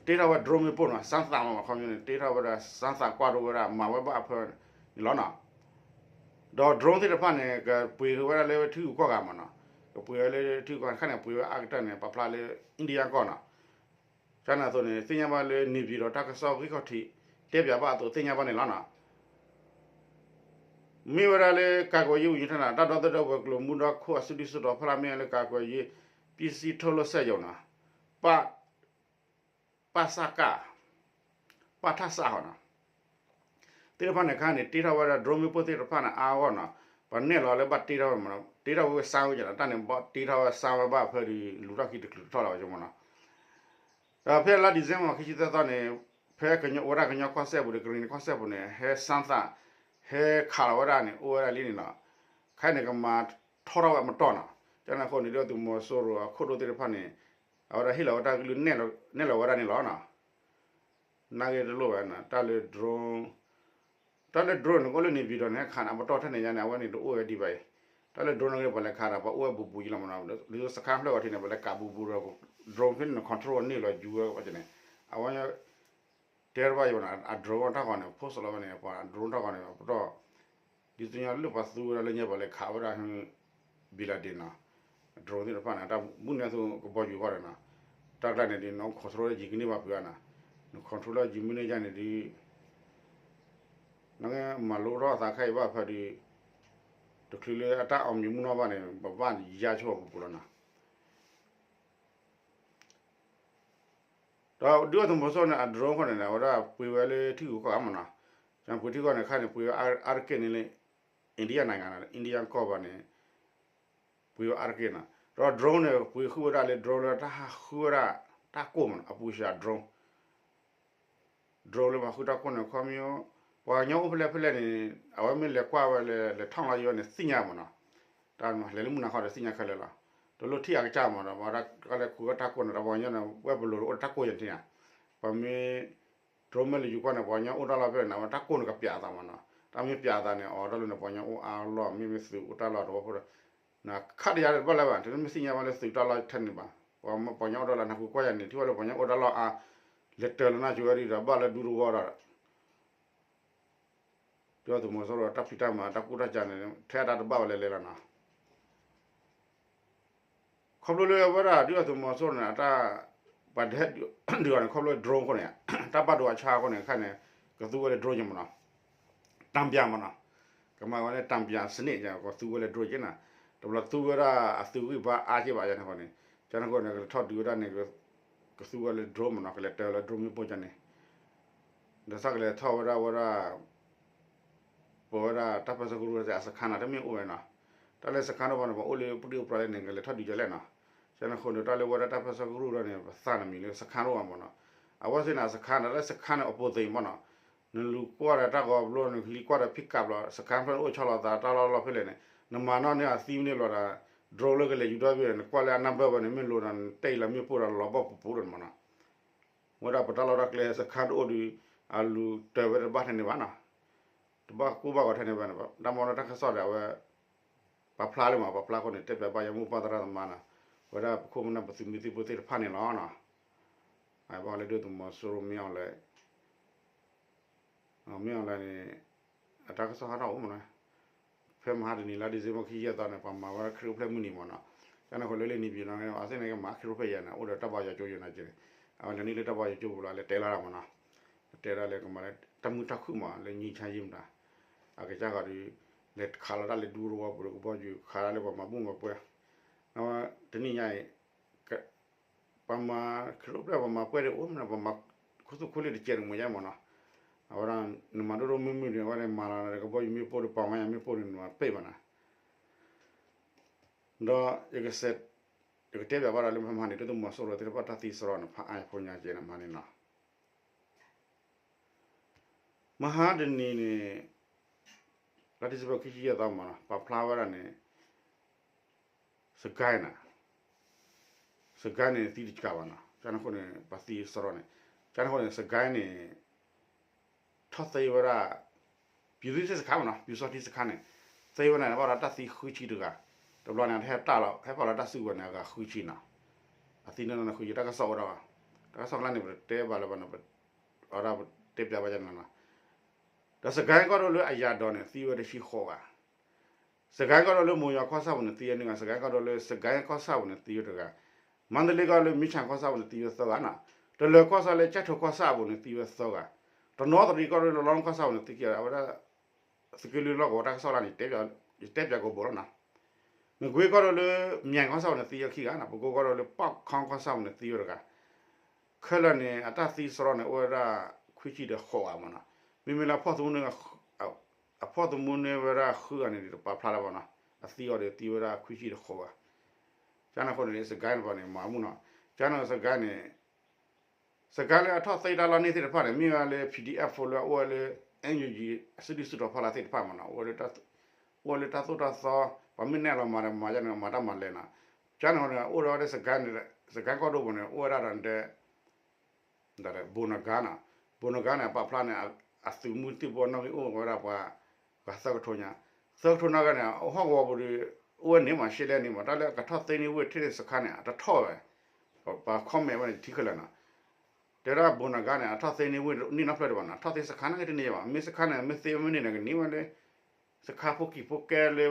တ့ထီၣ်ဝဲ drone မ့ၣ်ပိၢ်နီၤ, စမ်းသပ် မး ခီပညီန့ၣ် တ့ထီၣ်ဝဲဒၣ် စမ်းသပ် ကွၢ်ဒိဝဲဒၣ် မၤဝဲဘၣ်အဖၢန့ၣ်လီၤနီၤ. ဒီး drone သ့ၣ်တဖၣ်န့ၣ် ကပှ့ၤဝဲဒၣ်လၢထံဂုၤကီၢ်ဂၤမးနီၤ. ကပှ့ၤဝဲလၢထံဂုၤကီၢ်ဂၤ ခါန့ၣ် ပှ့ၤဝဲအါကတၢၢ်န့ၣ် ပာ်ဖျါလၢ India ကီၢ်နီၤ. ကန့ၣ်အသိးန့ၣ် သ့ၣ်ညါဘၣ်လၢ နေပြည်တော် တၢ်ကစီၣ်ဂံၢ်ခီၣ်ထံး တဲပၠးဘၣ်အသိး သ့ၣ်ညါဘၣ်န့ၣ်လီၤနီၤ. မ့ၢ်ဝဲဒၣ်လၢ ကာကွယ်ရေးဝန်ကြီးဌာန တၢ်ဒီသဒၢဝဲၤကျိၤမူဒါခိၣ်အစုဒုၣ်စုတီၤ ဖဲလၢမ့ၢ်လၢ ကာကွယ်ရေး ပစ္စည်းထုတ်လုပ်စက်ရုံနီၤ, ပ ပစက ပထစ ဟီနီၤ. သ့ၣ်တဖၣ်န့ၣ် ခါန့ၣ် တ့ထီၣ်ဝဲဒၣ် drone မ့ၣ်ပိၢ်သ့ၣ်တဖၣ်န့ၣ် အါအါဂီၢ်ဂီၢ်နီၤ. ပှၤနဲၣ်လီၤလၢဘၣ်တ့ထီၣ်ဝဲမးနီၤ, တ့ထီၣ်ဝဲစါဝဲကနီၤ, တၢ်န့ၣ် ဘၣ်တ့ထီၣ်ဝဲစါဝဲဘၣ်ဖဲဒီး လူၤထီၣ်ခံတချုးထီၣ်လီၤဝဲမးနီၤ. ဒီးဖဲလါ December ခံဆံသၢသီန့ၣ် ဖဲကညီ ဝဲဒၣ်ကညီကီၢ်စဲၣ်ပူၤဒီး ကရံၣ်နံၤကီၢ်စဲၣ်ပူၤန့ၣ် ဟဲ စမ်းသပ် ဟဲခးလီၤဝဲဒၣ်န့ၣ် အိၣ်ဝဲဒၣ်လံန့ၣ်နီၤ. ခဲအံၤန့ၣ် ကမၤထီထီၣ်ဝဲအမတီၢ်နီၤ. ကန့ၣ်အဃိန့ၣ် ဒုၣ်ဒါသုးမီၤစိရိၤအခိၣ်ဒိၣ်သ့ၣ်တဖၣ်န့ၣ် အဝဲဒၣ်ဟ့ၣ်လီၤဝဲတၢ်ကလုၢ် နဲၣ်လီၤဝဲဒၣ်န့ၣ်လီၤနီၤ. နာ်က့တလိၣ်ဘၣ်နီၤ, တၢ်လၢ drone, တၢ်လၢ drone န့ၣ် ကအိၣ်လၢ နေပြည်တော် န့ၣ် ဟဲခးန့ၣ် အမတီၢ်ထဲန့ၣ်ညါန့ၣ် အဝဲန့ၣ်တအိၣ်ဝဲဒံးဘၣ်အံၤ. တၢ်လၢ drone နာ်က့ ပှၤလဲၤခးဒီး ပှၤအိၣ်ဝဲဘူးဘူးယံလီၤမးနီၤ, ဒ်သိးစခါဖျၢၣ်ဝဲထံးန့ၣ် ပှၤလဲၤကးဘူးဘူးဒီး drone ဖဲန့ၣ် control န့ၢ်လီၤယူၤဝဲန့ၣ်, အဝဲ တဲတဘၣ်ယိၤနီၤ, အ drone တၢ်ဂီၤန့ၣ် post လီၤဝဲန့ၣ် ပှၤ drone တၢ်ဂီၤန့ၣ် ပတီၢ် ဒ်သိးညီလၢပှၤသူဝဲဒၣ်လၢညါ ပှၤလဲၤခးဝဲဒၣ် bin Laden နီၤ, drone သ့ၣ်တဖၣ်န့ၣ် တၢ်မုၢ်နံၤအသိးကဘီယူၤဃီဒီးနီၤ, တၢ်ကျါန့ၣ်ဒ် န control လၢယံၤကန့ၢ်ဘၣ်ဖုးဧါနီၤ, န control လၢယံၤမ့ၢ်န့ၢ်ယါန့ၣ်ဒ် နကမၤလိထီၣ်အသးခဲအံၤဘၣ်ဖဲဒီး တချုးလၢအတၢ်အီၣ်မံၤမုၢ်နီၢ်ဘၣ်န့ၣ် ပဘၣ်ယါဆိပူၤပူၤလီၤနီၤ. ဒီးဒုၣ်ဒါသုးမီၤစိရိၤန့ၣ် အ drone ဃီန့ၣ် အဝဲဒၣ်ပှ့ၤဝဲလၢထံဂုၤကီၢ်ဂၤမးနီၤ, ပှ့ၤထံဂုၤကီၢ်န့ၣ် ခါန့ၣ် ပှ့ၤဝဲအါတက့ၢ်န့ၣ်လၢ India နီၤ, India ကီၢ်ဘၣ်န့ၣ် ပှ့ၤဝဲအါတက့ၢ်နီၤ. ဒီး drone န့ၣ် ပှ့ၤဃုဝဲဒၣ်လၢ drone လၢတၢ်ဟးဃုဝဲဒၣ်တၢ်ကိၢ်မးနီၤ, အပူၤစှၤ drone drone လၢပှၤဃုတၢ်ကိၢ်န့ၣ် ခီမ့ၢ် ပှၤကညီအိၣ်ဖဲလဲၣ်ဖဲလဲၣ်န့ၣ် အဝဲမ့ၢ်လဲၤကွၢ်ဝဲလဲၤလဲၤထီၣ်လီၤယံၤဝဲန့ၣ် သ့ၣ်ညါမးနီၤ, တၢ်လဲၤလၢမုၢ်နၤခီဒီးသ့ၣ်ညါခဲလၢာ်လီၤ. တလိၣ်ထံၣ်အကစၢ်မးဒီး ပှၤတၢ်လဲၤခူဝဲတၢ်ကိၢ်န့ၣ် တၢ်ပှၤကညီန့ၣ် ဝဲပလိၤတအိၣ်တၢ်ကိၢ်ယံၤထံၣ်ဧါ, ပှၤမ့ၢ် drone မ့ၢ်လဲၤယူၤကွၢ်န့ၣ် ပှၤကညီအိၣ်တၢ်လီၢ်ဖဲလဲၣ်န့ၣ် အဝဲတၢ်ကိၢ်န့ၣ်ကပျးအသးမးနီၤ, တၢ်မ့ၢ်ပျးအသးန့ၣ် အီၤတၢ်လီၢ်န့ၣ် ပှၤကညီအိၣ်အါလီၢ် မ့မ့ၢ်သုးအိၣ်တၢ်လီၢ်တဝီဖိဒီး နခးတယၤတဘၣ်လၢၤဘၣ် တမ့ၢ်သ့ၣ်ညါဘၣ်လၢသုးတၢ်လီၢ်ထဲန့ၣ်ဘၣ်, ပှၤကညီအိၣ်တၢ်လီၢ် နဃုကွၢ်ယၤန့ၣ် ထံၣ်ဝဲလၢပှၤကညီအိၣ်တၢ်လီၢ်အါ, လဲၤတၢၤလီၤနၢ်ကၠိဝဲဒၣ်ဒီး ဘၣ်လၢဒူသဝီဒီး ဒုၣ်ဒါသုးမီၤစိရိၤတၢ်ဖံးတၢ်မၤတၢ်ကူၣ်တၢ်ကၤန့ၣ် ထဲအတၢ်တဘၣ်ဝဲလဲၤလဲၤလီၤနီၤ. ခီဖျိလၢအဝဲဒၣ်ဒုၣ်ဒါသုးမီၤစိရိၤန့ၣ် အတၢ် ပှၤဒုးအီၤန့ၣ် ခီဖျိ drone အဃိန့ၣ် တၢ်ဘၣ်ဒိအဆါအဃိန့ၣ် ခါန့ၣ် ကသူဝဲလၢ drone က့မးနီၤ, တံပြန်မးနီၤ, ကမၤဝဲလၢ တံပြန်စနစ် ကသူဝဲလၢ drone က့နီၤ, တဘျီသူဝဲဒၣ်အသုးဂံၢ်ဘါအါက့ဘၣ်ယါန့ၣ်အဃိန့ၣ်, ကန့ၣ်အဃိန့ၣ် ကလဲၤထီၣ်ဒုးဝဲဒၣ်န့ၣ် ကသူဝဲလၢ drone မးနီၤ, ကလဲၤတၢၤလၢ drone မ့ၣ်ပိၢ်ကန့ၣ် ဒီးစးကလဲၤထီၣ်ဝဲဒၣ်ဝဲဒၣ် ပဝဲဒၣ်တၢ်ပၢဆှၢကရူၢ်အစခါနီၤ တမ့ၢ်အိၣ်ဝဲနီၤ, တၢ်လၢစခါထီၣ်ဘၣ်န့ၣ် ပှၤအိၣ်လၢပဒုၣ်ပှၢ်လၢန့ၣ် ကလဲၤထီၣ်ဒုးကလဲၣ်နီၤ, ကန့ၣ်အဃိန့ၣ် တၢ်လၢဝဲဒၣ်တၢ်ပၢဆှၢကရူၢ်ဒီးန့ၣ် ပသးနမံၤလၢစခါထီၣ်ဘၣ်မးနီၤ, အဝဲသ့ၣ်န့ၣ် အစခါန့ၣ် တၢ်လၢစခါန့ၣ် အပိာ်သ့ၣ်မးနီၤ, နလူၤကွၢ်ဒီးတၢ်ဂီၤဘျီ နကလံၤကွၢ်ဒီးဖံးကးဘျီ စခါဖဲန့ၣ်အိၣ်ဆီလီၤသးတၢ်လီၢ်လီၢ်ဖဲလဲၣ်န့ၣ် နမၤနီၣ်န့ၢ်အသံမ့ၢ်န့ၢ်လီၤဒီး drone လၢကလဲၤယူၤထီၣ်ဘၣ် နကွၢ်လၢအနၢ်ဘၢၣ်ဘၣ်န့ၣ် မ့ၢ်လိၤဒီးနတဲအံၤလီၤမ့ၣ်ပိၢ်ဒီးလီၤဘီၣ်ပူၤပူၤဒီးမးနီၤ, ဝဲဒၣ်ပတၢ်လီၢ်တၢ်ကျဲစခါတအိၣ်ဒီး အလူၤတၢၤဝဲတဘၣ်ထဲန့ၣ်ဘၣ်နီၤ, တဘၣ်ကူဘၣ်ဂီၤထဲန့ၣ်ဘၣ်န့ၣ် တၢ်မၤနီၣ်တၢ်ကစီၣ်ဒီးအဝဲ ပာ်ဖျါလၢမး ပာ်ဖျါဃိန့ၣ် တဲပၠးဘၣ်ယမိၢ်ပၢ်သရၣ်သမါနီၤ, ဝဲဒၣ်ပခိၣ်ပနၢ်ပသုးမုၢ်သံၣ်ဘိသ့ၣ်တဖၣ်န့ၣ်လီၤနီၤ, ဘၣ်ဃးလၢဒုၣ်ဒါသုးမီၤစိရိၤမ့ၢ်အီၤလဲၣ် မ့ၢ်အီၤလဲၣ်န့ၣ် အတၢ်ကစီၣ်ဟးထီၣ်အိၣ်မးနီၤ, ဖဲမဟါတနံၤလါ December ခံဆံယဲၢ်သီန့ၣ် ပှၤမၤဝဲဒၣ်ခရံာ်အိၣ်ဖျဲၣ်မုၢ်နံၤမးနီၤ, ကန့ၣ်ဃိလၢလၢန့ၣ်ပၠးနီၤ အသ့ၣ်န့ၣ်ကမၤခရံာ်အိၣ်ဖျဲၣ်ယဲၢ်န့ၣ် အိၣ်ဒီးတၢ်ဘါယွၤကၠိယဲၢ်န့ၣ်က့န့ၣ်, အဝဲလဲၤနုာ်လၢတၢ်ဘါယွၤကၠိပူၤလီၤ လဲၤတဲလီၤဒၣ်မးနီၤ, တဲဒၣ်လၢကမၤလၢတၢ်မုာ်တၢ်ခုၣ်မးလၢ ငြိမ်းချမ်းရေး မတၤ, အကစၢ်ဃီဒီး လဲၤခးလီၤတၢ်လၢဒူသဝီပူၤဒီးကဘီယူၤ ခးတၢ်လၢပှၤမၤဘူၣ်မၤပှဲၤ, တနံၣ်ညါအံၤ ပှၤမၤခရံာ်အိၣ်ဖျဲၣ် ပှၤမၤပှဲၤဒီးအိၣ်မးနီၤ, ပှၤမၤခူသူၣ်ခူလံတကဲးန့ၣ်မ့ၢ်ယါမးနီၤ, အဝဲဒၣ် နမၤဒိၣ်ဒိၣ်မုၢ်မုၢ်န့ၣ် အဝဲန့ၣ်မၤလီၤကဘီယူၤမ့ၣ်ပိၢ်ဒီးပှၤမၤညါမ့ၣ်ပိၢ်န့ၣ် နမၤပ့ၢ်ဘၣ်နီၤ, ဒီး ယကတဲပၠးဘၣ်ဒီးလၢမဟါန့ၣ် ဒုၣ်ဒါသုးမီၤစိရိၤသ့ၣ်တဖၣ်တၢ်သံစရီန့ၣ် ဖးအါယဖိညါကဲန့ၣ်မးန့ၣ်နီၤ, မဟါတနံၤန့ၣ် လါ December ခံဆံယဲၢ်သီမးနီၤ ပာ်ဖျါဝဲဒၣ်န့ၣ် စကဲန့ၣ် စကဲန့ၣ်သံတကးဘၣ်နီၤ, ကန့ၣ်အဃိန့ၣ် ပှၤသံစရီန့ၣ်, ကန့ၣ်အဃိန့ၣ် စကဲန့ၣ် ထီၣ်သ့ဝဲဒၣ် ပြည်သူ့စစ်စခန်းမးနီၤ ပျူစောထီးစခန်းန့ၣ် သ့ဝဲဒၣ်န့ၣ် ဘၣ်ဒီးတၢ်သံဃုဆံတဂၤ, တဘျီန့ၣ် ဟဲတၢ်လီၤ ဟဲဖီၣ်လီၤတၢ်စုကဝဲၤန့ၣ် အဂၤဃုဆံနီၤ, အသံန့ၣ်ဃုဆံ တၢ်ကစီၣ်အိၣ်ဒီး တၢ်ကစီၣ်ကျါန့ၣ် ပတဲဘၣ်လၢၤဘၣ်နီၤ, အဝဲဒၣ်ပတဲပၠးဘၣ်ကန့ၣ်နီၤ, ဒီးစကဲကီၢ်ဒိၣ်လၢအယၤဒီးန့ၣ် သံဝဲတဆံဃိးဂၤ စကဲကီၢ်ဒိၣ်လၢမိၢ်ယွၤကီၢ်ဆၣ်ပူၤန့ၣ် သံဝဲနွံဂၤ, စကဲကီၢ်ဒိၣ်လၢ စကဲကီၢ်ဆၣ်ပူၤန့ၣ် သံဝဲတဂၤ, မါတလ့ကီၢ်ဒိၣ်လၢမ့ၢ်ဆၣ်ကီၢ်ဆၣ်ပူၤန့ၣ် သံဝဲသၢဂၤနီၤ, တလၢၤကီၢ်ဆၣ်လၢကၠဲၣ်ထိၣ်ကီၢ်ဆၣ်ပူၤန့ၣ် သံဝဲသၢဂၤ, တနီသရံၣ်ကီၢ်ဒိၣ်လၢလီကီၢ်ဆၣ်ပူၤန့ၣ် သံခံဂၤ, အဝဲဒၣ် သုးက့လွံၢ်လီၢ်ကဝီၤတၢ်ကစီၣ်လၢန့ၣ် ယတဲပၠးကိးဘိလီၤနီၤ, မကွ့ကီၢ်ဒိၣ်လၢ မၠဲၣ်ကီၢ်ဆၣ်ပူၤန့ၣ် သံဝဲခံဂၤနီၤ, ပကိကီၢ်ဒိၣ်လၢ ပီၣ်ခီကီၢ်ဆၣ်ပူၤန့ၣ် သံဝဲတဂၤ ခဲလၢာ်န့ၣ် အတၢ်သံစရီန့ၣ် အိၣ်ဝဲဒၣ် ခွံဆံဒီးဃိးဂၤမးနီၤ, မ့မ့ၢ်လၢအဖီၣ်သမူန့ၢ် အဖီၣ်သမူန့ၢ်ဝဲဒၣ်ဃုဂၤန့ၣ် တပာ်ဖျါလၢၤဘၣ်နီၤ, အသံအီၤဒီးသံဝဲဒၣ်ခွံဆံဒီးဃိးဂၤ, ကန့ၣ်အဃိန့ၣ် စကဲန့ၣ်ပှၤန့ၣ် မၤမူနီၤ, ကန့ၣ်စကဲန့ၣ် စကဲလၢအထီၣ်သ့တၢ်လီၢ်န့ၢ်သ့ၣ်တဖၣ်န့ၣ် မ့ၢ်ဝဲလၢ ပီၣ်ဒံၣ်အဲၣ်ဖိလၢအအိၣ်ဝဲလၢ NUG အစုဒုၣ်စုတီၤဖီလာ်သ့ၣ်တဖၣ်မးနီၤ, အိၣ်လၢတၢ်သိၣ်တၢ်သီ, ပှၤမ့ၢ်နဲၣ်လီၤမၤဒီးမၤယါန့ၣ် မၤတၢ်မၤလဲၣ်နီၤ, ကန့ၣ်န့ၣ် အိၣ်ဒီးဝဲဒၣ်စကဲန့ၣ် စကဲကီၢ်ဒိၣ်ပူၤန့ၣ် အိၣ်ဝဲဒၣ်ဒီးတဲ ဘိၣ်နဂါနီၤ, ဘိၣ်နဂါန့ၣ် အပာ်ဖျါန့ၣ် အသုးမုၢ်သံၣ်ဘိနီၣ်ဂံၢ်အိၣ်ဝဲဒၣ်ပှၤ ပှၤသၢကထိညါ, သၢကထိနီၣ်ဂံၢ်န့ၣ် ဟီၣ်ကဝီၤပူၤဒီး အိၣ်ဝဲန့ၣ်မး ရှဲလဲၣ်န့ၣ်မး တၢ်လၢအကထီၣ်သ့န့ၢ်ဝ့ၢ်ထံၣ်န့ၣ်စခါန့ၣ် အတထီၣ်ဝဲ, ပှၤ comment ဝဲန့ၣ်ထံခဲလၢာ်နီၤ, တဲဒၣ်ဘိၣ်နဂါန့ၣ် အထီၣ်သ့န့ၢ်ဝ့ၢ်န့ၣ်နီတဖျၢၣ်ဒံးဘၣ်နီၤ, ထီၣ်သ့စခါန့ၣ်ကတန့ၢ်ဘၣ်, မ့ၢ်စခါန့ၣ် မ့ၢ်သ့မ့ၢ်န့ၢ်န့ၣ် ကန့ၢ်ဝဲလၢ စခါဖိကံၢ်ဖိကဲလၢ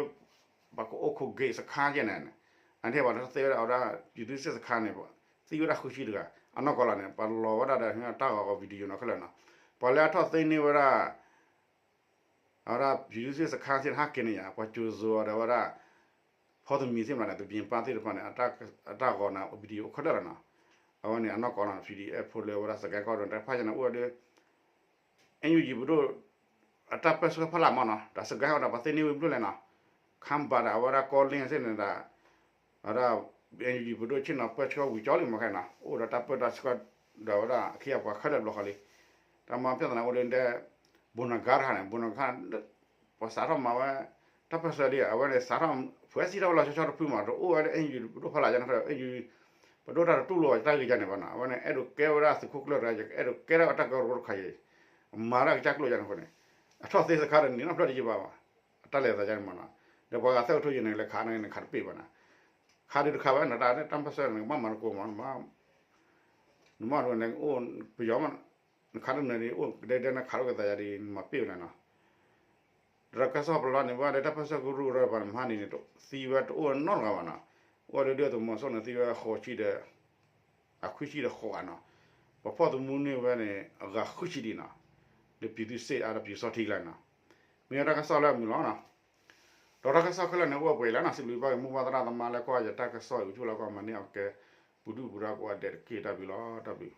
ပှၤကအိၣ်ခိးဂ့ၤစခါယဲၢ်န့ၣ်, အန့ၣ်ပှၤထီၣ်သ့ဝဲဒၣ်အဝဲဒၣ် ပြည်သူ့စစ်စခါန့ၣ် သံဝဲဒၣ်ဃုဆံတဂၤ, အနီၢ်ကီၢ်လီၤန့ၣ် ပှၤလီၤဝဲဒၣ်ဒီးတၢ်ဂီၤဂီၤ video နီၤခဲလၢာ်နီၤ, ပှၤလၢအထီၣ်သ့န့ၢ်ဝဲဒၣ် အဝဲဒၣ် ပြည်သူ့စစ်စခါသ့ၣ်တဖၣ်ဟဲက့ၤန့ၣ်ယါ ပှၤကၠိၤစိၤဒီးဝဲဒၣ် ဖီတမံၤသ့ၣ်မးန့ၣ် သပၠ့ၣ်ပၢ်သ့ၣ်တဖၣ်န့ၣ် အတၢ်ဂီၤန့ၣ် video အိၣ်ခဲလၢာ်လီၤနီၤ, အဝဲန့ၣ်အနီၢ်ကီၢ်လီၤ PDF ဖိလၢဝဲဒၣ်စကဲကီၢ်ဒိၣ်တဖၣ်ညါန့ၣ် အိၣ်ဝဲဒီး NUG ပဒိၣ် အတၢ်ပၢၢ်ဆၢဖီလာ်မးနီၤ, တၢ်စကဲဟီဒီးပှၤသ့န့ၢ်ဝ့ၢ်ဘျိၣ်လဲၣ်နီၤ, ခါဘၣ်ဒီးအဝဲဒၣ်ကီလ့ၣ်သ့ၣ်န့ၣ်ဒီး အဝဲဒၣ် NUG ပဒိၣ်ဆ့ၣ်နီၤပၢၢ်ဆၢဝံၤကၠီလံမးခဲနီၤ, အိၣ်ဒီးတၢ်ပၢၢ်တၢ်ဆှၢဒီးဝဲဒၣ်ခံဂၤပှၤခဲလၢာ်ဘျီဃီလံ, တၢ်မၤပြဿနာအိၣ်လၢဒဲ ဘိၣ်နဂါတခါန့ၣ် ဘိၣ်နဂါ ပှၤစးထီၣ်မၤဝဲ တၢ်ပၢၢ်ဆၢလံ အဝဲန့ၣ်စးထီၣ် ဖှဲးစံးထီၣ်ဝဲလီၤဆီဆီတဖုမး တအိၣ်ဝဲလၢ NUG ပဒိၣ်ဖီလာ်ယါန့ၣ် NUG ပဒိၣ်တၢ်တတူၢ်လိာ်တၢ်ဂ့ၢ်ယါန့ၣ်ဘၣ်နီၤ, အဝဲန့ၣ် အဲၣ်ဒိးကဲဝဲဒၣ်သုးခိၣ်ကျၢၢ်တဂၤ အဲၣ်ဒိးကဲဒၣ်အတၢ်ကရၢကရိတခါအံၤ မၤဒၣ်ကစၢ်ကျိာ်ယါန့ၣ်အဃိန့ၣ် အထီၣ်သ့စခါဒီးန့ၣ်နီတဖျၢၣ်တယံာ်ဘၣ်ဘၣ်, အတၢ်လဲၤသးယါန့ၣ်မးနီၤ, ဒီးပှၤဂၤသၢကထိယံာ်န့ၣ် လဲၤခးန့ၣ် နခးတပ့ၢ်ဘၣ်နီၤ, ခးဒုးတခးဘၣ်နတၢ်တၢ်ပၢၢ်ဆၢန့ၣ် ကဘၣ်မၤတကိးမး နမ့ၢ် နမ့ၢ်အိၣ်ပယီၤမး နခးတနၢၤဒံးအိၣ်ကဒဲဒဲနခးလိာ်ကသးယါဒံး နမၤပ့ၢ်ဝဲလဲၣ်နီၤ, ဒီးတၢ်ကစီၣ်ပလီၢ်န့ၣ် ဘၣ်ဒီးတၢ်ပၢၢ်ဆၢကရူၢ်ကရၢပှၤန့ၣ် မဟါန့ၣ်န့ၣ် သံဝဲတအိၣ်နီတဂၤဘၣ်နီၤ, အိၣ်ဝဲလၢဒုၣ်ဒါသုးမီၤစိရိၤန့ၣ် သံဝဲဃိးဆံဒီး အခွံဆံဒီးဃိးဂၤနီၤ, ပှၤဖီၣ်သမူန့ၢ်ဝဲန့ၣ် အဂၤဃုဆံဒံးနီၤ, လၢ ပြည်သူ့စစ် အါဒီး ပျူစောထီး ကျါနီၤ, မ့ၢ်ဝဲတၢ်ကစီၣ်လၢအမုာ်လီၤနီၤ, ဒီးတၢ်ကစီၣ်ခဲလၢာ်န့ၣ် အိၣ်ပှဲၤလံနီၤ, စံးဘျုးဘၣ်က့ၤမိၢ်ပၢ်သရၣ်သမါလၢကွၢ်ယတၢ်ကစီၣ်အံၤ အိၣ်ဆူၣ်လီၤကွၢ်မၤန့ၢ်အီၤကဲ ပူၤဒုၣ်ပူၤဒါကိးဂၤဒဲးတက့ၢ် တၢ်ဘျုးလီၤ တၢ်ဘျုး